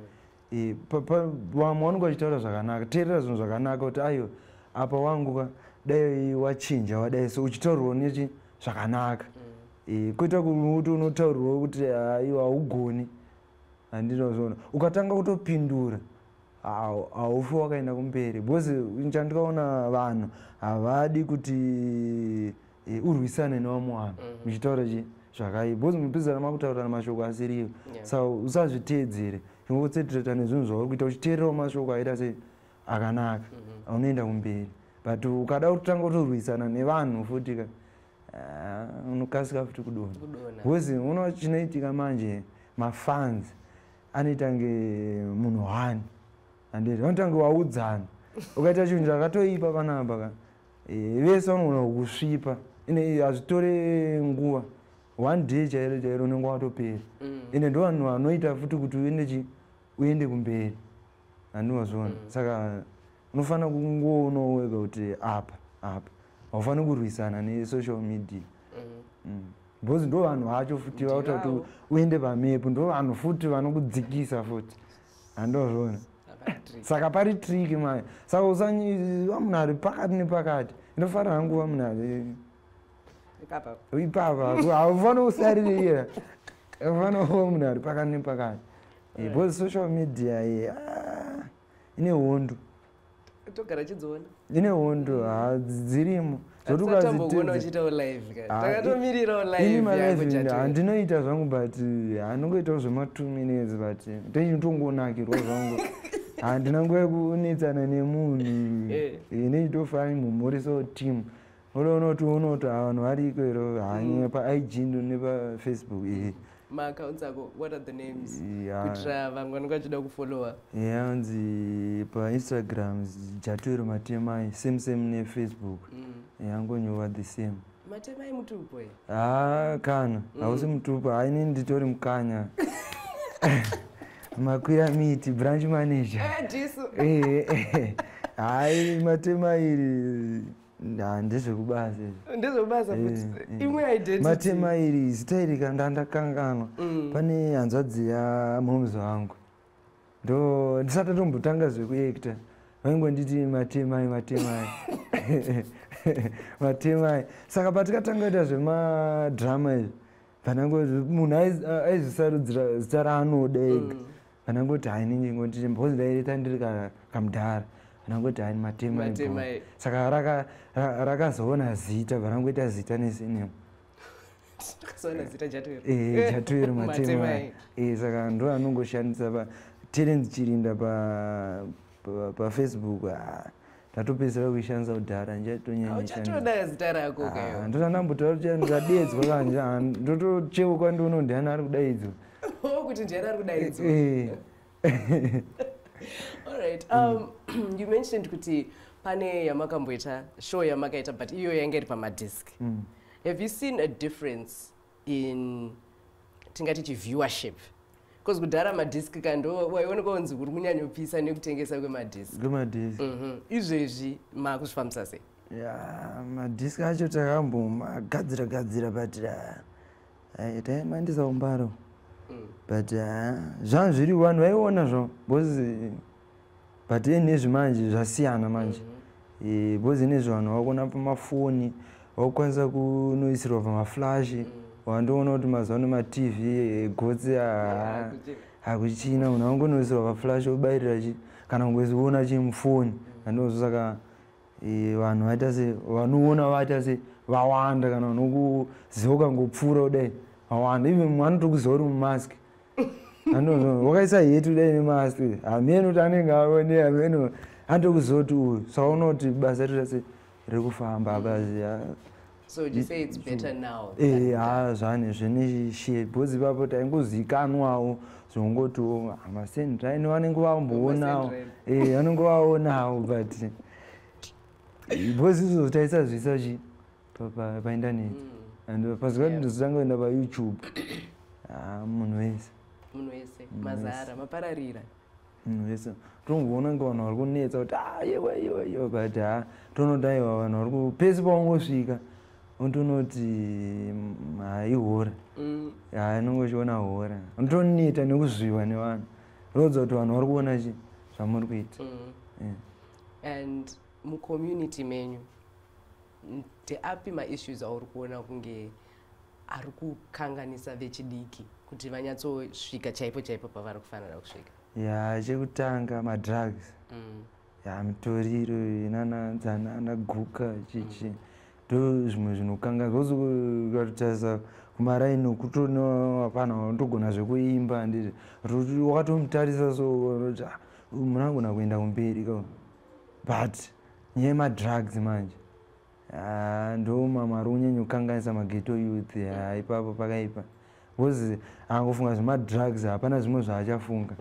Vamwe vanenge vachitaura zvakanaka, teerera zvinhu zvakanaka kuti ayo apa wangu ka dai wachinja wadai, so uchitaurirwa nechi zvakanaka. Kwete kuti unotaurirwa kuti aiwa haugoni, handinozviona. Ukatanga kutopindura haufi wakaenda kumberi, because chandikaona vanhu havadi kuti urwisane nevamwe vanhu muchitaura chi zvakaipa, because mupedzisira makutaurirana mashoko asiriwo. Saka usazviteedzere, chingoconcentrata nezvinhu zvauri kuita, uchiteererawo mashoko aita sei akanaka, unoenda kumberi. But ukada kutanga kutorwisana nevanhu futi ka, unokasika futi kudonha. Kudonha. Because unoona chinoitika manje, mafans anoita nge munhu one, handiti vanotange waudzana. Ukaita chinhu chakatoipa panapa ka, vese vanogona kukusvipa. Ine hazvitore nguva, one day chairo chairo unenge watopera. Ende ndo vanhu vanoita futi kuti uende chi uende kumberi, handinozviona. Saka unofanira kungoonawo wega kuti apa apa haufaniri kurwisana nesocial media, because ndo vanhu vacho futi vakuita kuti Ndivavo. uende pamepu, ndo vanhu futi vanokudzikisa futi, handozviona. Hapana trick. Saka pari tricky manje, saka usanyiva munhu ari pakati nepakati. Inofanira hangu kuva munhu ari Ipapa. Ipapa haufaniri kusaririra, ufanira kuva munhu ari pakati nepakati, because social media iyi, ine hondo. Togara chidziona. Ine hondo, ha, dzirimo. Zvoti Hatisati ukazviteedza- uchiitawo live ka. Ah, Takatomirirawo ini live yako, malive Jatwero. handinoita zvangu, but handingoitawo zvema2 minutes, but ndeitongonakirwa zvangu, handina nguva yekunetsana nemunhu. Nechitofani mumhorisawo team, unoona kuti unoti vanhu variko ero hanye paIG ndo nepaFacebook. Maaccounts ako, what are the names? Yeah. Kuitira vamwe vanenge vachida kufollowa. Yanzi paInstagram Jatwero Matemai, same same neFacebook, yangonyova the same. Matemai mutupo e? Ha, kana hausi mutupo, haini nditori mukanya makwira miti branch manager. Jisu. Hai, Matema iri ndezvekubasa izvi. Ndezvekubasa futi. Imwe identity. Matema iri, zita iri kandandakanganwa. Pane hanzvadzi yamomzi wangu, ndo ndisati tombotanga zvekuacta vaingonditi Matemai, Matemai, Matemai. Saka patikatanga kuita zvemadrama izvi, panango munhu aizvisarudzira zita raanoda ega. Panangoti hai, ningoti because ndaireta ndiri kamudhara, panangoti hai, Matemai. Matemai. Saka rakazoona zita, parangoita zita nesenemo. Takazoona zita Jatwero. Jatwero Matemai. Matemai. Saka ndo anongoshandisa pa Terence Chirinda paFacebook. Ndatopedzisira kuishandisa kudhara, Hauchatoda zita rako kayo. Ndotandambotaura kuti ndikadedzwa kanje, ndotocheuka ndioona ndiani ari kudaidzwa. Oh, kuti ndiani ari kudaidzwa. Alright. You mentioned kuti pane yamakamboita show yamakaita, but iyo yanga iri pamadisc. Have you seen a difference in tingati chiviewership? Because kudhara madisc kando waionekwa kunzi kuri kunyanyopisa nekutengesa kwemadisc. Kwemadisc. Izvezvi makuzvifambisa sei? Ya, madisc acho takambomagadzira gadzira, but taimandisa umbaro, but zvanga zviri, vanhu vaiona zvo, because but inezvi manje zvasiyana manje. Because inezvi vanhu vakuona pamafoni, vakukwanisa kunoisirwa pamaflash. Wandoona kuti mazuva ano maTV egotsi hakuchina, munhu angonoisirwa paflash obayirira chi kana kungoziona chimufoni, andozvo. Saka vanhu vaita se vanoona vaita se vawanda, kana vanokuziva ukangopfuura kudai vawanda, even mumwe anotokuziva uri mumask, andozvo. Wakaisa heti kudai nemask, hameno kuti anenge aone, hameno anotokuziva kuti uyu. Saka uona kuti basa riri se riri kufamba basi. So would you say it's better now Ha, zvane zvine shape, because ipapo taingozikanwawo zvongotiwo masendraini vanenge vamboonawo, vanenge vaonawo, but because izvozvo taisazviisa chi paindaneti, and pazuva ndozotanga kuenda paYouTube, munhu wese. Munhu wese, mazara mapararira. Munhu wese tongoona kunge vanhu vari kunetsa kuti a yewe yewe yewe, but ha, tonoti aiwa, vanhu vari pese paungosvika unotonoti haihora, ha, inonge uchiona hora, unotoneta nekuzviwa nevanhu. Roudza kuti vanhu vari kuona chi zvamuri kuita. And mucommunity menyu, ndeapi maissues auri kuona kunge ari kukanganisa vechidiki kuti vanyatsosvika chaipo chaipo pavari kufanira kusvika? Ya, chekutanga madrugs. Ya, mitoriro nana guka chichi, ndo zvimwe zvinokanganisa, because ukatotarisa kumaraini kutono hapana unotogona zvekuimba, handiti? Wakatomutarisa so unoti, "Ah, uyu munhu anogona kuenda kumberi ka." But nyaya yemadrugs manje, ah, ndo mamwe ari kunyanya kukanganisa maghetto youth. Ya, ipapo pakaipa, because akangofunga zvemadrugs hapana zvimwe zvaachafunga.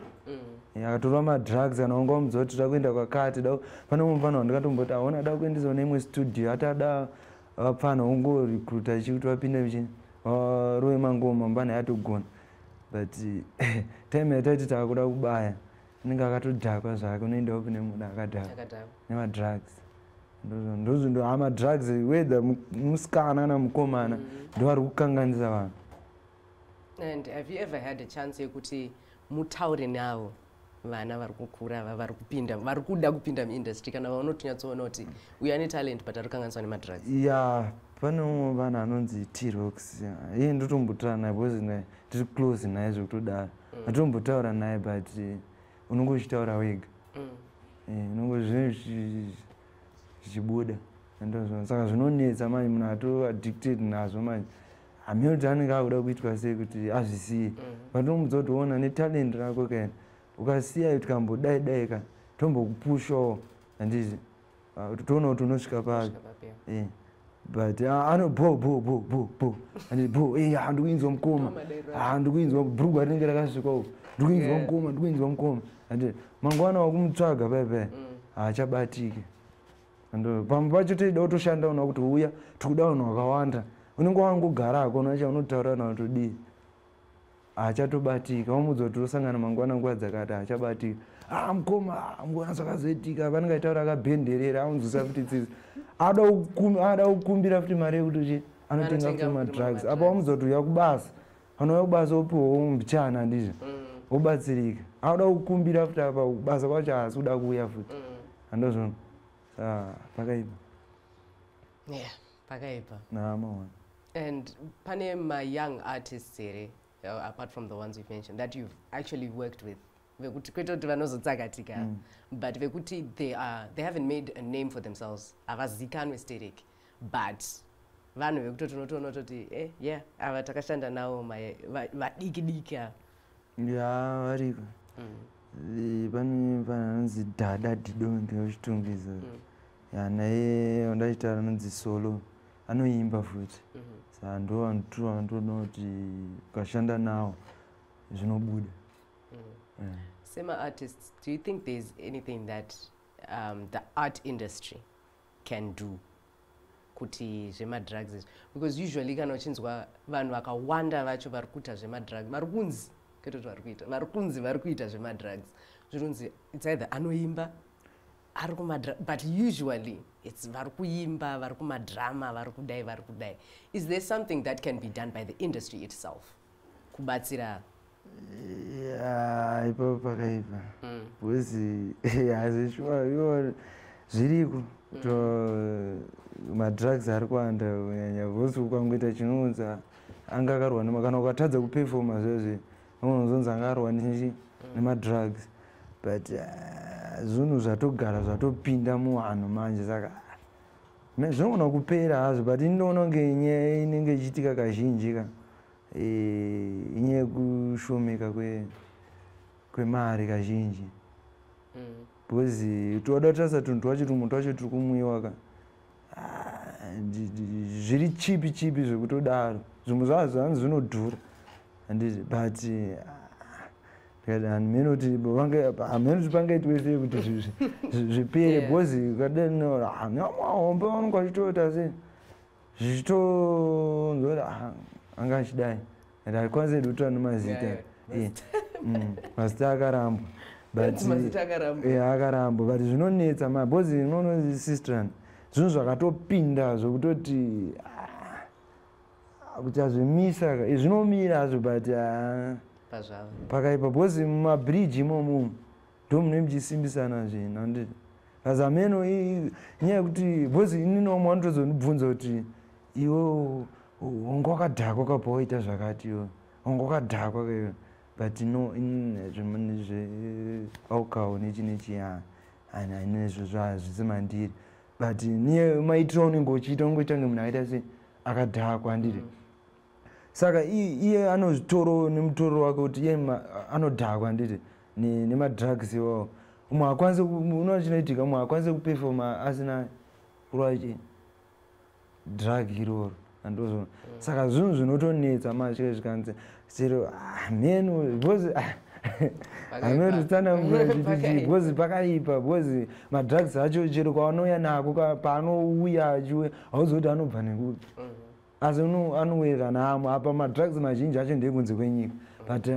Akatora madrugs, kana wanga wamudza kuti toda kuenda kwakati, da pane umwe mufana wandikatomboti aona da kuendesa kune imwe studio, ati ada vapfana ungorecruita chikuti vapinde muchi varove mangoma, mufana yatogona, but time yataiti taakuda kubaya anenge akatodhakwa zvake, unoendawo kune munhu akadhakwa Akadhakwa. nemadrugs. Ndozvo madrugs, whether musikana kana mukomana, ndo vari kukanganisa vanhu. And have you ever had a chance yekuti mutaure navo vana vari kukura ava, vari kupinda, vari kuda kupinda muindustry, kana vanotonyatsoona kuti uyu ane talent but ari kukanganiswa nemadrugs? Ya, pane umwe vanhu anonzi T-Rox, iye ndotombotaura naye because naye tiri close naye zvekutodaro. Hatitombotaura naye, but unonge uchitaura wega. Unonge zvinenge zvichibuda. Ndozvo saka zvinonetsa manje, munhu ato addicted nazvo manje, hamene kuti anenge akuda kuitwa sei kuti azvisiye. But unomudza kuti ona netalent rako kaena, ukasiya tikambodai dai ka, tombokupushawo, handiti? Ah, toona kuti unosvika papi. Kusvika papi, yeah. But ano bo bo bo bo bo, and bo, ndikuinzwa mukoma. Ah, ndikuinzwa, bhurugwa rinenge rakasvika uko, ndikuinzwa mukoma, ndikuinzwa mukoma. And mangwana wakumutsvaga pai pai, haachabatiki. Ando pamwe pacho toida kutoshanda una kuti uya, tikuda vanhu vakawanda, unenge wangogara hako, unacha unotaura nawo todii, haachatobatika. Wamudza kuti tosangana mangwana nguva dzakati, haachabatika. Ah, mukoma, ah, mukoma, zvakazoitika, vanenge aitaura akabhenderera, aunzwisa futi tsitsi, ada kukumbira futi mari yekuti chi anotenga Anotenga futi futi madrugs. madrugs. Apa wamudza kuti uya kubasa, anouya kubasa opiwawo mbichana, handizvo? Obatsirika. Ada kukumbira futi, apa basa kwacho haasi kuda kuuya futi. Handozvona, saka pakaipa. Yeah, pakaipa. Namaona. And pane ma-young artists here, apart from the ones you've mentioned, that you've actually worked with, vekuti kwete kuti vanozotsakatika, but vekuti they haven't made a name for themselves, havazikanwe sterek, but vanhu vekutoti unotoona kutoti yeah, ava takashanda navo vadiki diki ava? Ya, variko. Pane anonzi Dada Didonge wechitungwiza. Ya, naye wandachitaura anonzi Solo, anoimba futi. Saka ndo vanhu vandoona kuti ukashanda nawo zvinobuda. Yeah. Sema-artists, do you think there's anything that the art industry can do kuti zvemadrugs izvi? Because usually kana uchinzwa vanhu vakawanda vacho vari kuita zvemadrugs, vari kunzi, kwete kuti vari kuita, vari kunzi vari kuita zvemadrugs, zvinonzi it's either anoimba ari kumadrug, but usually it's vari kuimba, vari kumadrama, vari kudai, vari kudai. Is there something that can be done by the industry itself kubatsira? Ya, ipapo pakaipa, because hazvishuwa iwo zviriko to madrugs ari kuwanda kunyanya, because ukangoita chinonzi anga akarwa nema, kana ukatadza kupefoma zvezve, unozonzi anga arwa nechi nemadrugs. But zvinhu zvatogara zvatopinda muvanhu manje, saka zvinogona kupera hazvo, but inoona kunge nyaya inenge ichiitika kazhinji ka, inyaya yekushomeka kwemari kazhinji, because toda kutarisa tunhu twacho, tumwe twacho turi kumwiwa ka, ah, zviri chipi chipi zvekutodaro, zvimwe zvazvo zvanzi zvinodhura, handiti? But ah, hameno kuti pangaitwe sei kuti zvipere, because kademahombe vanonge vachitoita sei, zvichitonzwa kuti ah, anga achidai, and hatikwanisi hedu kutaura nemazita. Mazita akarambwa. But Mazita akarambwa. Akarambwa, but zvinonetsa ma, because unoona sistran, zvinhu zvakatopinda zvekutoti ah, kuti azvimisa ka, zvinomira hazvo, but ah, Pazvava. Pakaipa because mumabridge imomo ndo mune muchisimbisana zvinhu, handiti? Kasi hameno nyaya yekuti because inini vamwe vanotozondibvunza kuti iwe wanga wakadhakwa kabva waita zvakati, iwe wanga wakadhakwa kaiwe, but no, zvealcohol nechi nechi hainezvo hazvisi mandiri, but niye maitiro aunenge uchiita ungoita kunge munhu akaita se akadhakwa, handiti? Saka iye anozvitoro nemutoro wake kuti iye anodhakwa, handiti, nemadrugs iwawo. Umwe hakwanisi, unoona chinoitika, umwe hakwanisi kupefoma asina kurova chi drug iroro, andozvona. Saka zvinhu zvinotonetsa masvika zvikanzi chero hameno because hameno tsanangura chiti because pakaipa, because madrugs acho chero kwaanouya nako, paanouya achiuya hauzivi kuti anobva nekupi, asi anowirirana amwe. Apa madrugs mazhinji acho ndeekunze kwenyika, but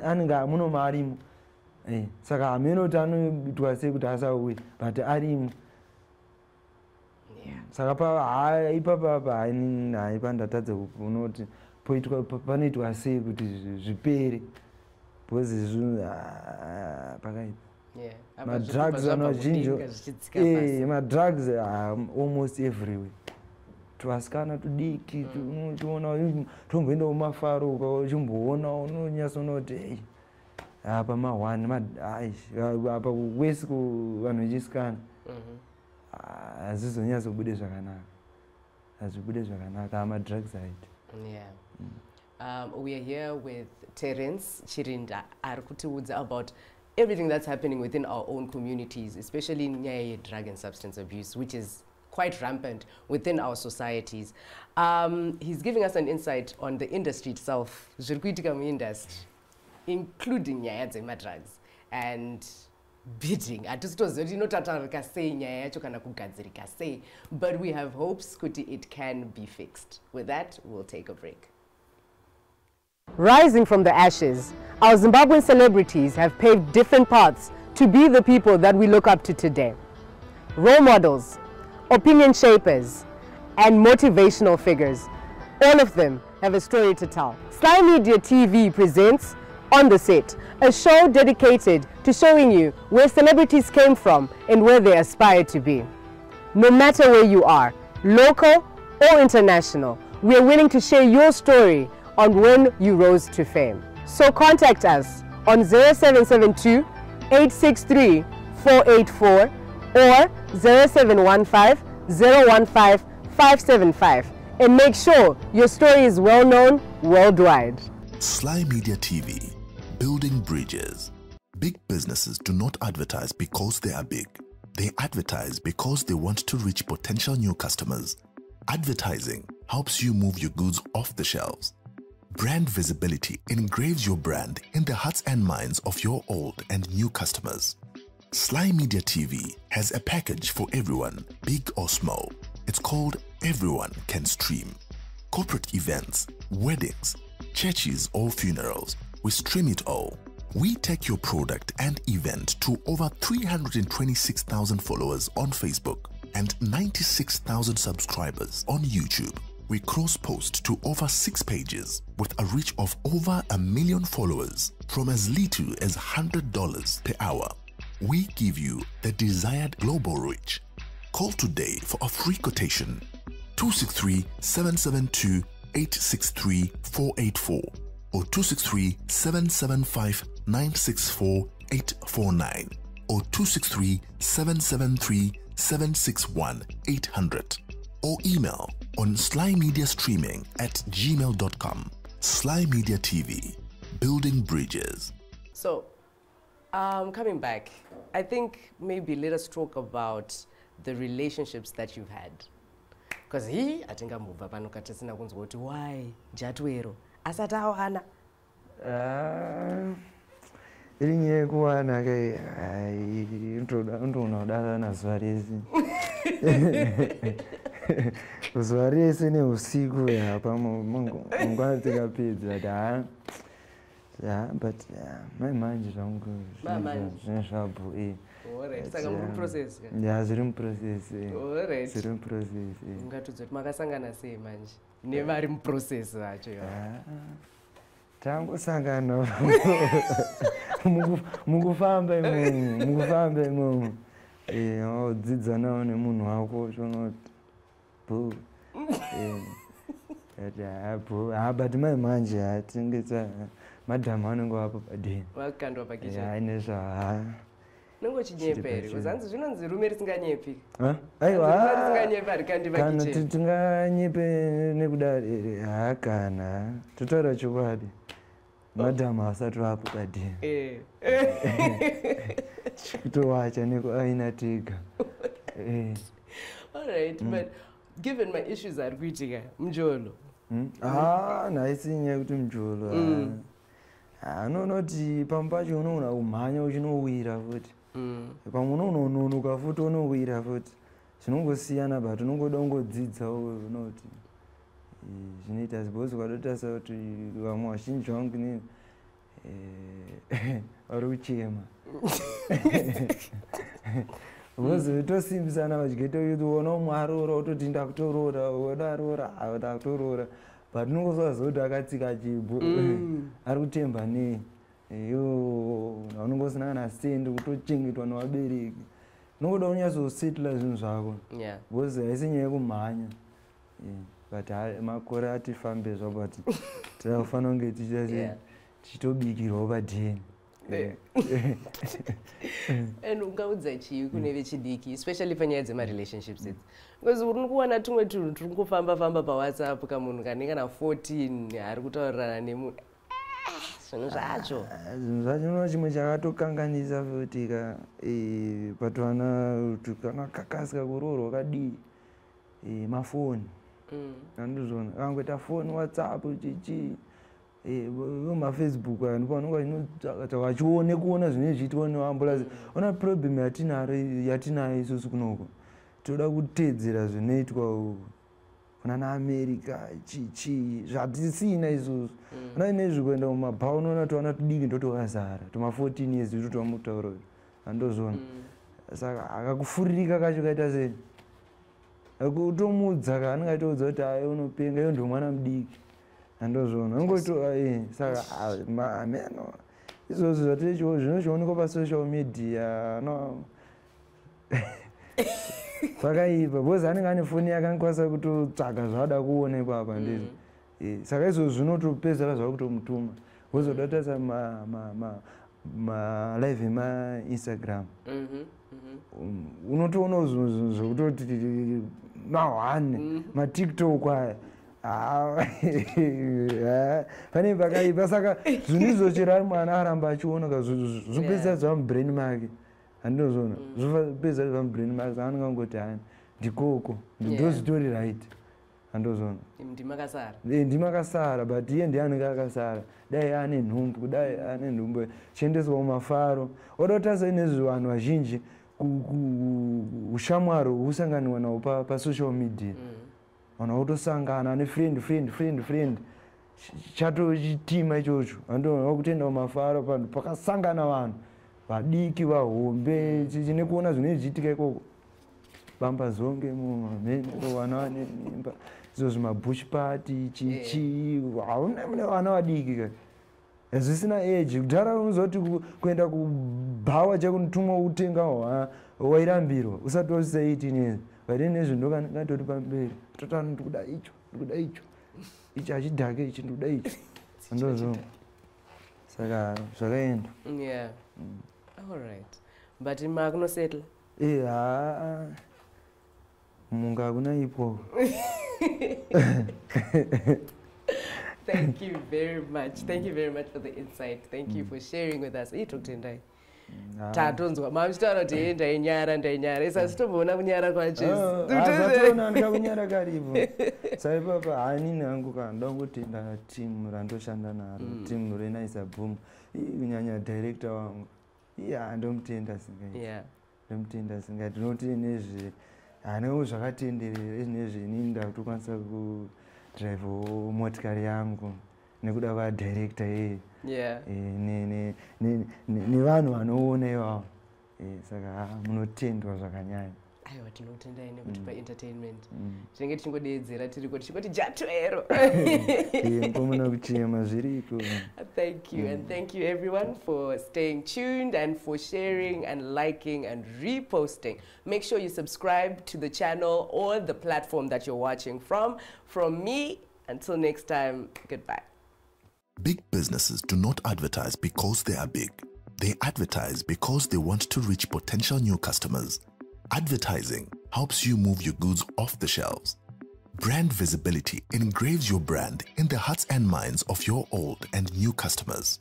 anenge munoma arimo. Saka hameno kuti anoitwa sei kuti asauye, but arimo. Saka ipapa haipa ndatadza kuona kuti panoitwa sei kuti zvipere, because pakaipa. Madrugs anazhinji, madrugs almost everywhere. Tuvasikana tudiki unochiona tomboenda kumafaro, uchimboona unonyatsoona kuti ei, apa ma1 apa wesi kuvanhu vechisikana hazvizonyatsobude zvakanaka, hazvibude zvakanaka amadrugs aiti. Yeah. We are here with Terence Chirinda ari kutiudza about everything that's happening within our own communities, especially nyaya yedrug and substance abuse, which is quite rampant within our societies. He's giving us an insight on the industry itself, zviri kuitika muindustry, including nyaya dzemadrugs and bidding. Hatisi toziva kuti inotatarika sei nyaya yacho kana kugadzirika sei, but we have hopes kuti it can be fixed. With that, we'll take a break. Rising from the ashes, our Zimbabwean celebrities have paved different paths to be the people that we look up to today. Role models, opinion shapers, and motivational figures. All of them have a story to tell. Sly Media TV presents On the Set, a show dedicated to showing you where celebrities came from and where they aspire to be. No matter where you are, local or international, we are willing to share your story on when you rose to fame. So contact us on 0772 863 484 or 0715 015 575 and make sure your story is well known worldwide. Sly Media TV, building bridges. Big businesses do not advertise because they are big. They advertise because they want to reach potential new customers. Advertising helps you move your goods off the shelves. Brand visibility engraves your brand in the hearts and minds of your old and new customers. Sly Media TV has a package for everyone, big or small. It's called Everyone Can Stream. Corporate events, weddings, churches or funerals, we stream it all. We take your product and event to over 326,000 followers on Facebook and 96,000 subscribers on YouTube. We cross-post to over 6 pages with a reach of over 1 million followers from as little as $100 per hour. We give you the desired global reach. Call today for a free quotation. 263-772-863-484 or 263-775-964-849 or 263-773-761-800 or email on slymediastreaming@gmail.com. Sly Media TV, building bridges. So, coming back, I think maybe let us talk about the relationships that you've had. Because he, atingambobva pano katisina kunzwa kuti why Jatwero asati awana. Iri nyaya yekuwana kai, unotoona kudanana zuva rese, zuva rese neusiku apa mangwana tikapedza, but ha, but mai manje zvangu zvinhu zvabho. Saka muri muprocess? Ya, zviri muprocess, zviri muprocess. Ungatudza kuti makasangana sei manje nevari muprocess vacho? Tangosangana mukufamba imomo, mukufamba imomo. Wodzidza nawo nemunhu wako uchiona kuti bho. Ati ha bho, ha but mai manje ha tinenge ta madhamu anenge vapo padeni. Wakandwa pakicheni. Aine ha. Unenge uchinyepa here? Because hanzi zvinonzi rume risinganyepi. Aiwa. Rume risinganyepi harikandi Kana pakicheni. tinganyepe nekudaro here? Ha kana. Totaura chokwadi. Madhamu asati vapo padeni. Kutowacha nekuaina tega. All right, but given my issues ari kuitika, mjolo. Ah, nhaisi nyaya yekuti mjolo. Unoona kuti pamwe pacho unoona kumhanya uchinowira futi. Pamwe unononoka futi unowira futi. Zvinongosiyana but unongoda kungodzidza unoti zvinoita because ukadotarisa kuti vamwe vazhinji vangu inini vari kuchema. Because tosimbisana vachigeta kuti uona umwe aroora wototi ndakutoroora, uona aroora ndakutoroora. But unongozoziva kuti akatsika chibho ari kutemba nei. Iyo unonge usina kana sendi kutochengetwa nevabereki. Unongoda kunyatsosettle zvinhu zvako. Because haisi nyaya yekumhanya. But makore atifambe zvapo but tinofanira kunge tichitobikirwawo padheni. And ungaudza chii kune vechidiki, especially panyaya dzemarelationships idzi? Because uri kuwana tumwe tunhu turi kungofamba famba paWhatsApp, kamunhu kane kana 14 ari kutaurirana nemunhu. Zvinhu zvacho. Zvinhu zvacho unoona chimwe chakatokanganisa futi ka patwana kuti kana kakasika kuroorwa kadii mafoni. Andizvona akangoita foni, WhatsApp, chichi vemafacebook aya ndipo vanonga vachinotsvaka vachione kuona zvinenge zvichiitwa nevaambulance. Ona problem yatinayo isusu kunoko, toda kuteedzera zvinoitwa kuna naAmerica chichi zvatisina isusu. Ona inezvi kuenda mumabhawa unoona twana tudiki ndotokazara tuma 14 years ito twamutaura andozvona. Saka akakufuririka kacho kaita sei kutomudza ka anenge achitoudza kuti ayi unopenga iyo ndomwana mudiki andozvona ungoto. Saka ameno izvozvo zvatichiwo zvinochionekwa pasocial media no zvakaipa because anenge ane foni yake anokwanisa kutotsvaga zvaada kuona ipapa ndizvo. Saka izvozvo zvinotopedzera zvakutomutuma because uda kutarisa malive emaInstagram unotoona zvinhu zvekutoti ma1 maTikTok aya. Pane pakaipa. Saka zvinhu izvo chero ari mwana aramba achiona ka zvopedzisa zvamubrain make handinozvona zvopedzisa zvamubrain make. Saka anenge angoti hani ndikoko ndozvitori right handozvona. Ndimakasara. Ndimakasara but iye ndiye anenge akasara. Dai ane nhumbu, kudai ane nhumbu chiendeswa mumafaro. Oda kutarisa inezvi vanhu vazhinji ushamwari husanganiwa nawo pasocial media. Vanhu vakutosangana ane friend friend friend friend chatochitima ichocho vakutoenda mumafaro panhu pakasangana vanhu vadiki vahombe chine kuona zvinenge zvichiitika ikoko bamba zonge mumhene vana vane mimba izvo zvimabush party chichi hauna mune vana vadiki ka zvisina age. Kudhara unoziva kuti kuenda kubhawa chakunotumwa kutenga wairambirwa usati wasvitsa 18 years, but inezvi ndokangatoti pamberi totano ndikuda icho, ndikuda icho, ichi hachidhake ichi, ndikuda icho ndozvo. Saka zvakaenda. Yeah, all right, but makunosettle. Ha, munga hakuna ipo. Thank you very much. Thank you very much for the insight. Thank you for sharing with us. Itokutendai. Tatonzwa mamuchitaura kuti hee ndainyara ndainyara isasi tomboona kunyara kwacho. Zvatoona ndikakunyara karipo. Saipapa hanini hangu kana ndoda kungotenda timu randoshanda naro, timu reNaiza Boom, kunyanya director wangu. Iye ndomutenda singaiti. Ndomutenda singaiti nokuti nezve hanewo zvakatenderera izvinezvi inini ndakutokwanisa kudhiraivhawo motikari yangu nekuda kwadirector iyeye nevanhu vanoona ivavo. Saka munotendwa zvakanyanya. Aiwa, tinotendai nekutipa entertainment. Tinenge tichingodeedzera tiriko tichingoti jatwero. Mukomana kuchema zviriko. Thank you, and thank you everyone for staying tuned and for sharing and liking and reposting. Make sure you subscribe to the channel or the platform that you're watching from. From me, until next time, goodbye. Big businesses do not advertise because they are big. They advertise because they want to reach potential new customers. Advertising helps you move your goods off the shelves. Brand visibility engraves your brand in the hearts and minds of your old and new customers.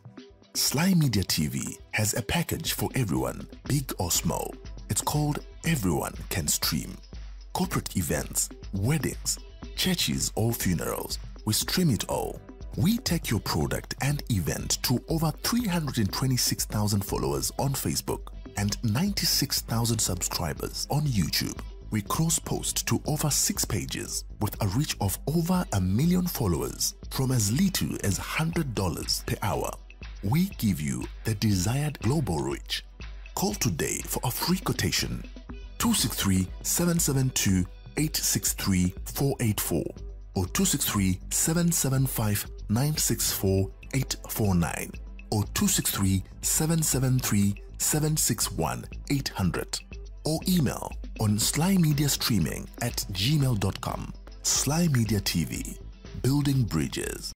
Sly Media TV has a package for everyone, big or small. It's called Everyone Can Stream. Corporate events, weddings, churches or funerals, we stream it all. We take your product and event to over 326,000 followers on Facebook and 96,000 subscribers on YouTube. We cross-post to over 6 pages with a reach of over 1 million followers from as little as $100 per hour. We give you the desired global reach. Call today for a free quotation. 263 772 863 484 or 263 775 964 849 or 263 773 761 800 or email on slymediastreaming@gmail.com. Sly Media TV, building bridges.